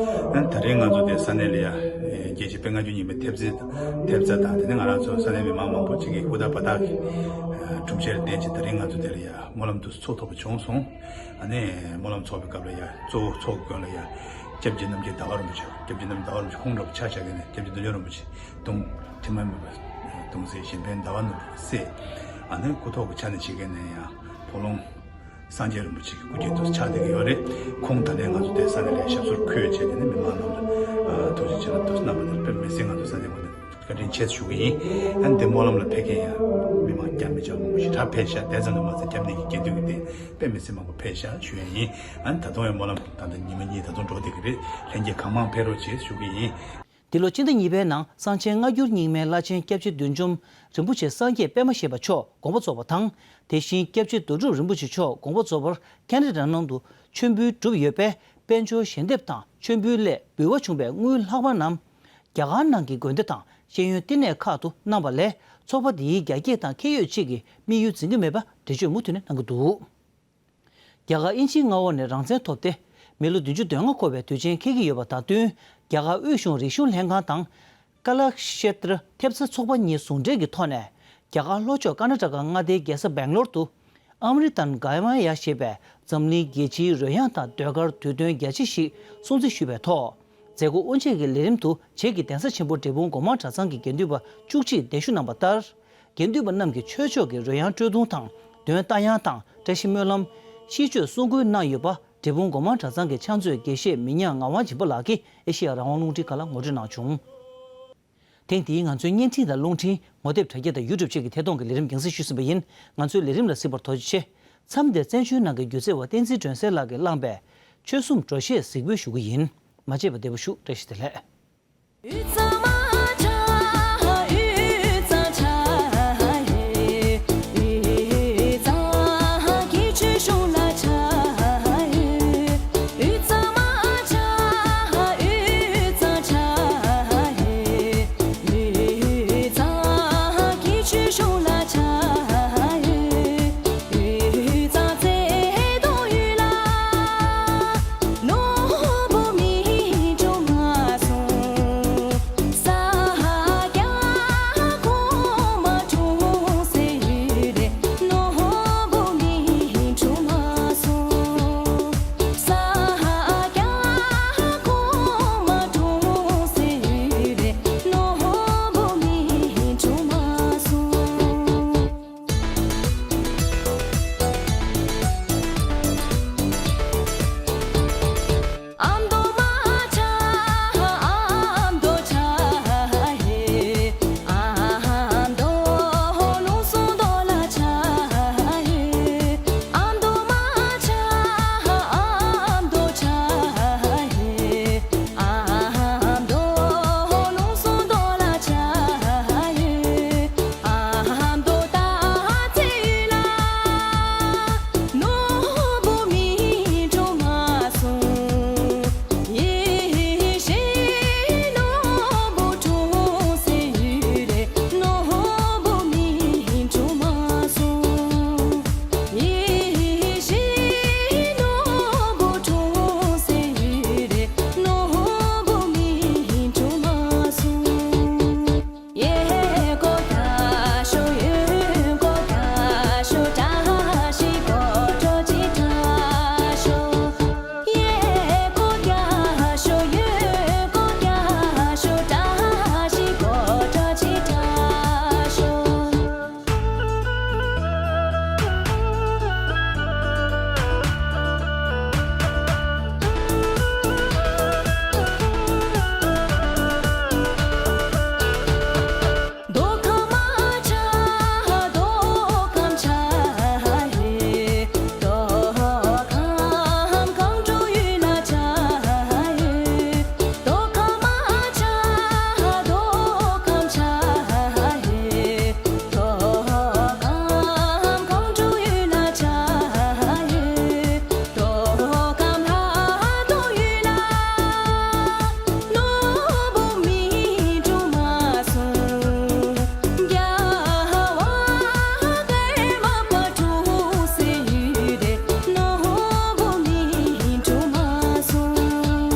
ནས། ད་རིང་ང་ཚོ་དེ་ས་གནས་ལ་ཡ་རྒྱལ་སྤྱིའི་དཔལ་མངའ་སྒྱུར་རྙིང་མའི་ཐེབས་རྩ་དང་། དེ་ནས་ང་རང་ཚོ་ས་གནས་མི་མང་མང་པོ་ཅིག་གིས་ཧུར་ཐག་འབད་ཐག་གིས་སྒྲུབ་བྱེད་ལ་བརྟེན་བྱས། ད་རིང་ང་ཚོ་དེ་ལ་ཡ་སྨོན་ལམ་དུ་ཚོགས་ཐུབ་པ་བྱུང་སོང་། ཨ་ནི་སྨོན་ལམ་ཚོགས་པའི་སྐབས་ལ་ཡ་གཙོ་བོ་ཚོགས་ཀྱི་མགོན་ལ་ཡ་སྐྱབས་རྗེ་རྣམ་རྒྱལ་ཟླ་བ་རིན་པོ་ཆེ། སྐྱབས་རྗེ་རྣམ་རྒྱལ་ཟླ་བ་རིན་པོ་ཆེ་ཁོང་འདྲ་པོ་ཆ་བཞག་གི་ནས་སྐྱབས་རྗེ་བདེ་ཆེན་རིན་པོ་ཆེ་གདུང་དྲི་མ་མེད་པ་གདུང་སྲས་གཞན་ཕན་ཟླ་བ་ནོར་བུ་སྲས། ཨ་ནི་སྐུ་ཐོག་གི་ཆ་ནས་བྱེད་མཁན་ནས་ཡང་ཕོ་ལོང་སངས་རྒྱས་རིན་པོ་ཆེ་གི་སྐུ་སྐྱེ་དུ་ཆགས་བསྡད་ཀྱི་ཡོད་རེད། ཁོང་ད་ལན་ང་ཚོ་དེ་ས་གནས་ལ་ཞབས་སོར་འཁོད་བྱས་ཏེ་ནི་མི་མང་རྣམས་ལ་ཐུགས་རྗེ་ཆེ་ལ་དུ་གནང་བ་དེར་དཔེ་མི་སྲིད་ང་ཚོ་ས་གནས་ངོས་ནས་བཀའ་དྲིན་ཆེ་ཞུ་གི་ཡིན། ཨ་ནི་འདི་སྨོན་ལམ་ལ་ཕེབས་མཁན་ཡང་མི་མང་བརྒྱ་མི་བརྒྱ་མང་པོ་ཞིག་ད་ཕེབས་ཤག་དེ་ཙམ་དུ་མ་ཟད་སྐྱབས་གནས་ཀྱི་དགེ་འདུན་གྱི་སྡེ་དཔེ་མི་སྲིད་མང་པོ་ཕེབས་ཤག་ཞུ་ཡ་ཡིན། ཨ་ནི་ད་དུང་ཡང་སྨོན་ལམ་ད་ལྟ་ཉི་མ་གཉིས་ད་དུང་འགྲོ་བསྡད་ཀྱི་རེད། ལྷན་རྒྱས་གང་མང་ཕེབས་རོགས་བྱེད་ཞུ་གི་ཡིན། འདི་ལོ་སྤྱི་ཟླ་གཉིས་པའི་ནང་གསང་ཆེན་སྔ་འགྱུར་རྙིང་མའི་བླ་ཆེན་སྐྱབས་རྗེ་བདུད་འཇོམས་རིན་པོ་ཆེ་སངས་རྒྱས་པད་མ་བཞད་པ་མཆོག་དགོངས་པ་རྫོགས་པ་དང་། དེ་བཞིན་སྐྱབས་རྗེ་རྡོ་གྲུབ་རིན་པོ་ཆེ་མཆོག་དགོངས་པ་རྫོགས་པར་ཁེ་ན་ཌ་ནང་དུ་མཆོད་འབུལ་གྲུབ་ཡོད་པས། དཔལ་འབྱོར་ཞལ་འདེབས་དང་མཆོད་འབུལ་སླད་འབུལ་བ་བྱུང་བའི་དངུལ་ལྷག་མ་རྣམས་རྒྱ་གར་ནང་གི་དགོན་སྡེ་དང་ཤེས་ཡོན་བསྟི་གནས་ཁག་ཏུ་གནང་བ་ལས། ཚོགས་པ་འདིའི་རྒྱ་སྐྱེད་དང་ཁེ་ཡོད་ཅིག་གི་དམིགས་ཡུལ་འཛིན་གྱི་མེད་པ་འགྲེལ་བརྗོད་མུ་མཐུད་ནས་གནང་གི་འདུག། རྒྱ་གར་དབྱིན་ཇིའི་མངའ་འོག་ནས་རང་བཙན་ཐོབ་སྟེ་མི་ལོ་བདུན་ཅུ་དོན་ལྔ་འཁོར་བའི་དུས་ཆེན་འཁེལ་གྱི་ཡོད་པ་དང་བསྟུན། རྒྱ་གར་དབུས་གཞུང་རིག་གཞུང་ལྷན་ཁང་དང་། ཀ་ལ་ཤེ་ཏྲ་ཐེབས་རྩ་ཚོགས་པ་གཉིས་ཟུང་འབྲེལ་གྱི་ཐོག་ནས། རྒྱ་གར་ལྷོ་ཕྱོགས་ཀར་ནཱ་ཊ་ཀ་མངའ་སྡེའི་རྒྱལ་ས་སྦེང་ལོར་དུ། ཨ་མྲི་ཏན་ག་མ་ཡ་ཞེས་པའི་འཛམ་གླིང་རྒྱལ་སྤྱིའི་རོལ་དབྱངས་དང་ཟློས་གར་དུས་སྟོན་རྒྱ་ཆེ་ཞིག་སྲུང་བརྩི་ཞུས་པའི་ཐོག། མཛད་སྒོ་དབུ་འབྱེད་ཀྱི་ལས་རིམ་དུ་བྱེས་ཀྱི་གདན་ས་ཆེན་པོ་འབྲས་སྤུངས་སྒོ་མང་གྲྭ་ཚང་གི་དགེ་འདུན་པ་བཅུ་གཅིག་གདན་ཞུ་གནང་བ་ལྟར། དགེ་འདུན་པ་རྣམས་ཀྱིས་ཆོས་ཕྱོགས་ཀྱི་རོལ་དབྱངས་དཀྲོལ་རྡུང་དང་། འདོན་རྟ་དབྱངས་དང་བཀྲ་ཤིས་སྨོན་ལམ། ཤིས་བརྗོད་གསུང་འགུལ་གནང་ཡོད་པ། འབྲས་སྤུངས་སྒོ་མང་གྲྭ་ཚང་གི་ཕྱག་མཛོད་དགེ་བཤེས་མི་ཉག་ངག་དབང་སྦྱིན་པ་ལགས་ཀྱིས་ཨེ་ཤེ་ཡ་རང་དབང་རླུང་འཕྲིན་ཁང་ལ་ངོ་སྤྲོད་གནང་བྱུང་། ཐེངས་འདིའི་ང་ཚོའི་བརྙན་འཕྲིན་དང་རླུང་འཕྲིན། ངོ་དེབ་དྲ་རྒྱ་དང་ཡུ་ཊུབ་བཅས་ཀྱི་ཐད་གཏོང་གི་ལས་རིམ་རྒྱང་སྲིང་ཞུས་ཟིན་པ་ཡིན། ང་ཚོའི་ལས་རིམ་ལ་གཟིགས་པར་ཐུགས་རྗེ་ཆེ། མཚམས་འདིར་བཙན་བྱོལ་ནང་གི་སྒྱུ་རྩལ་བ་བསྟན་འཛིན་སྒྲོན་གསལ་ལགས་ཀྱིས་བླངས་པའི་ཆོལ་གསུམ་འགྲོ་ཤེས་གཟིགས་འབུལ་ཞུ་གི་ཡིན། མ་བརྗེད་པར་བདེ་པོ་བཞུགས། བཀྲ་ཤིས་བདེ་ལེགས།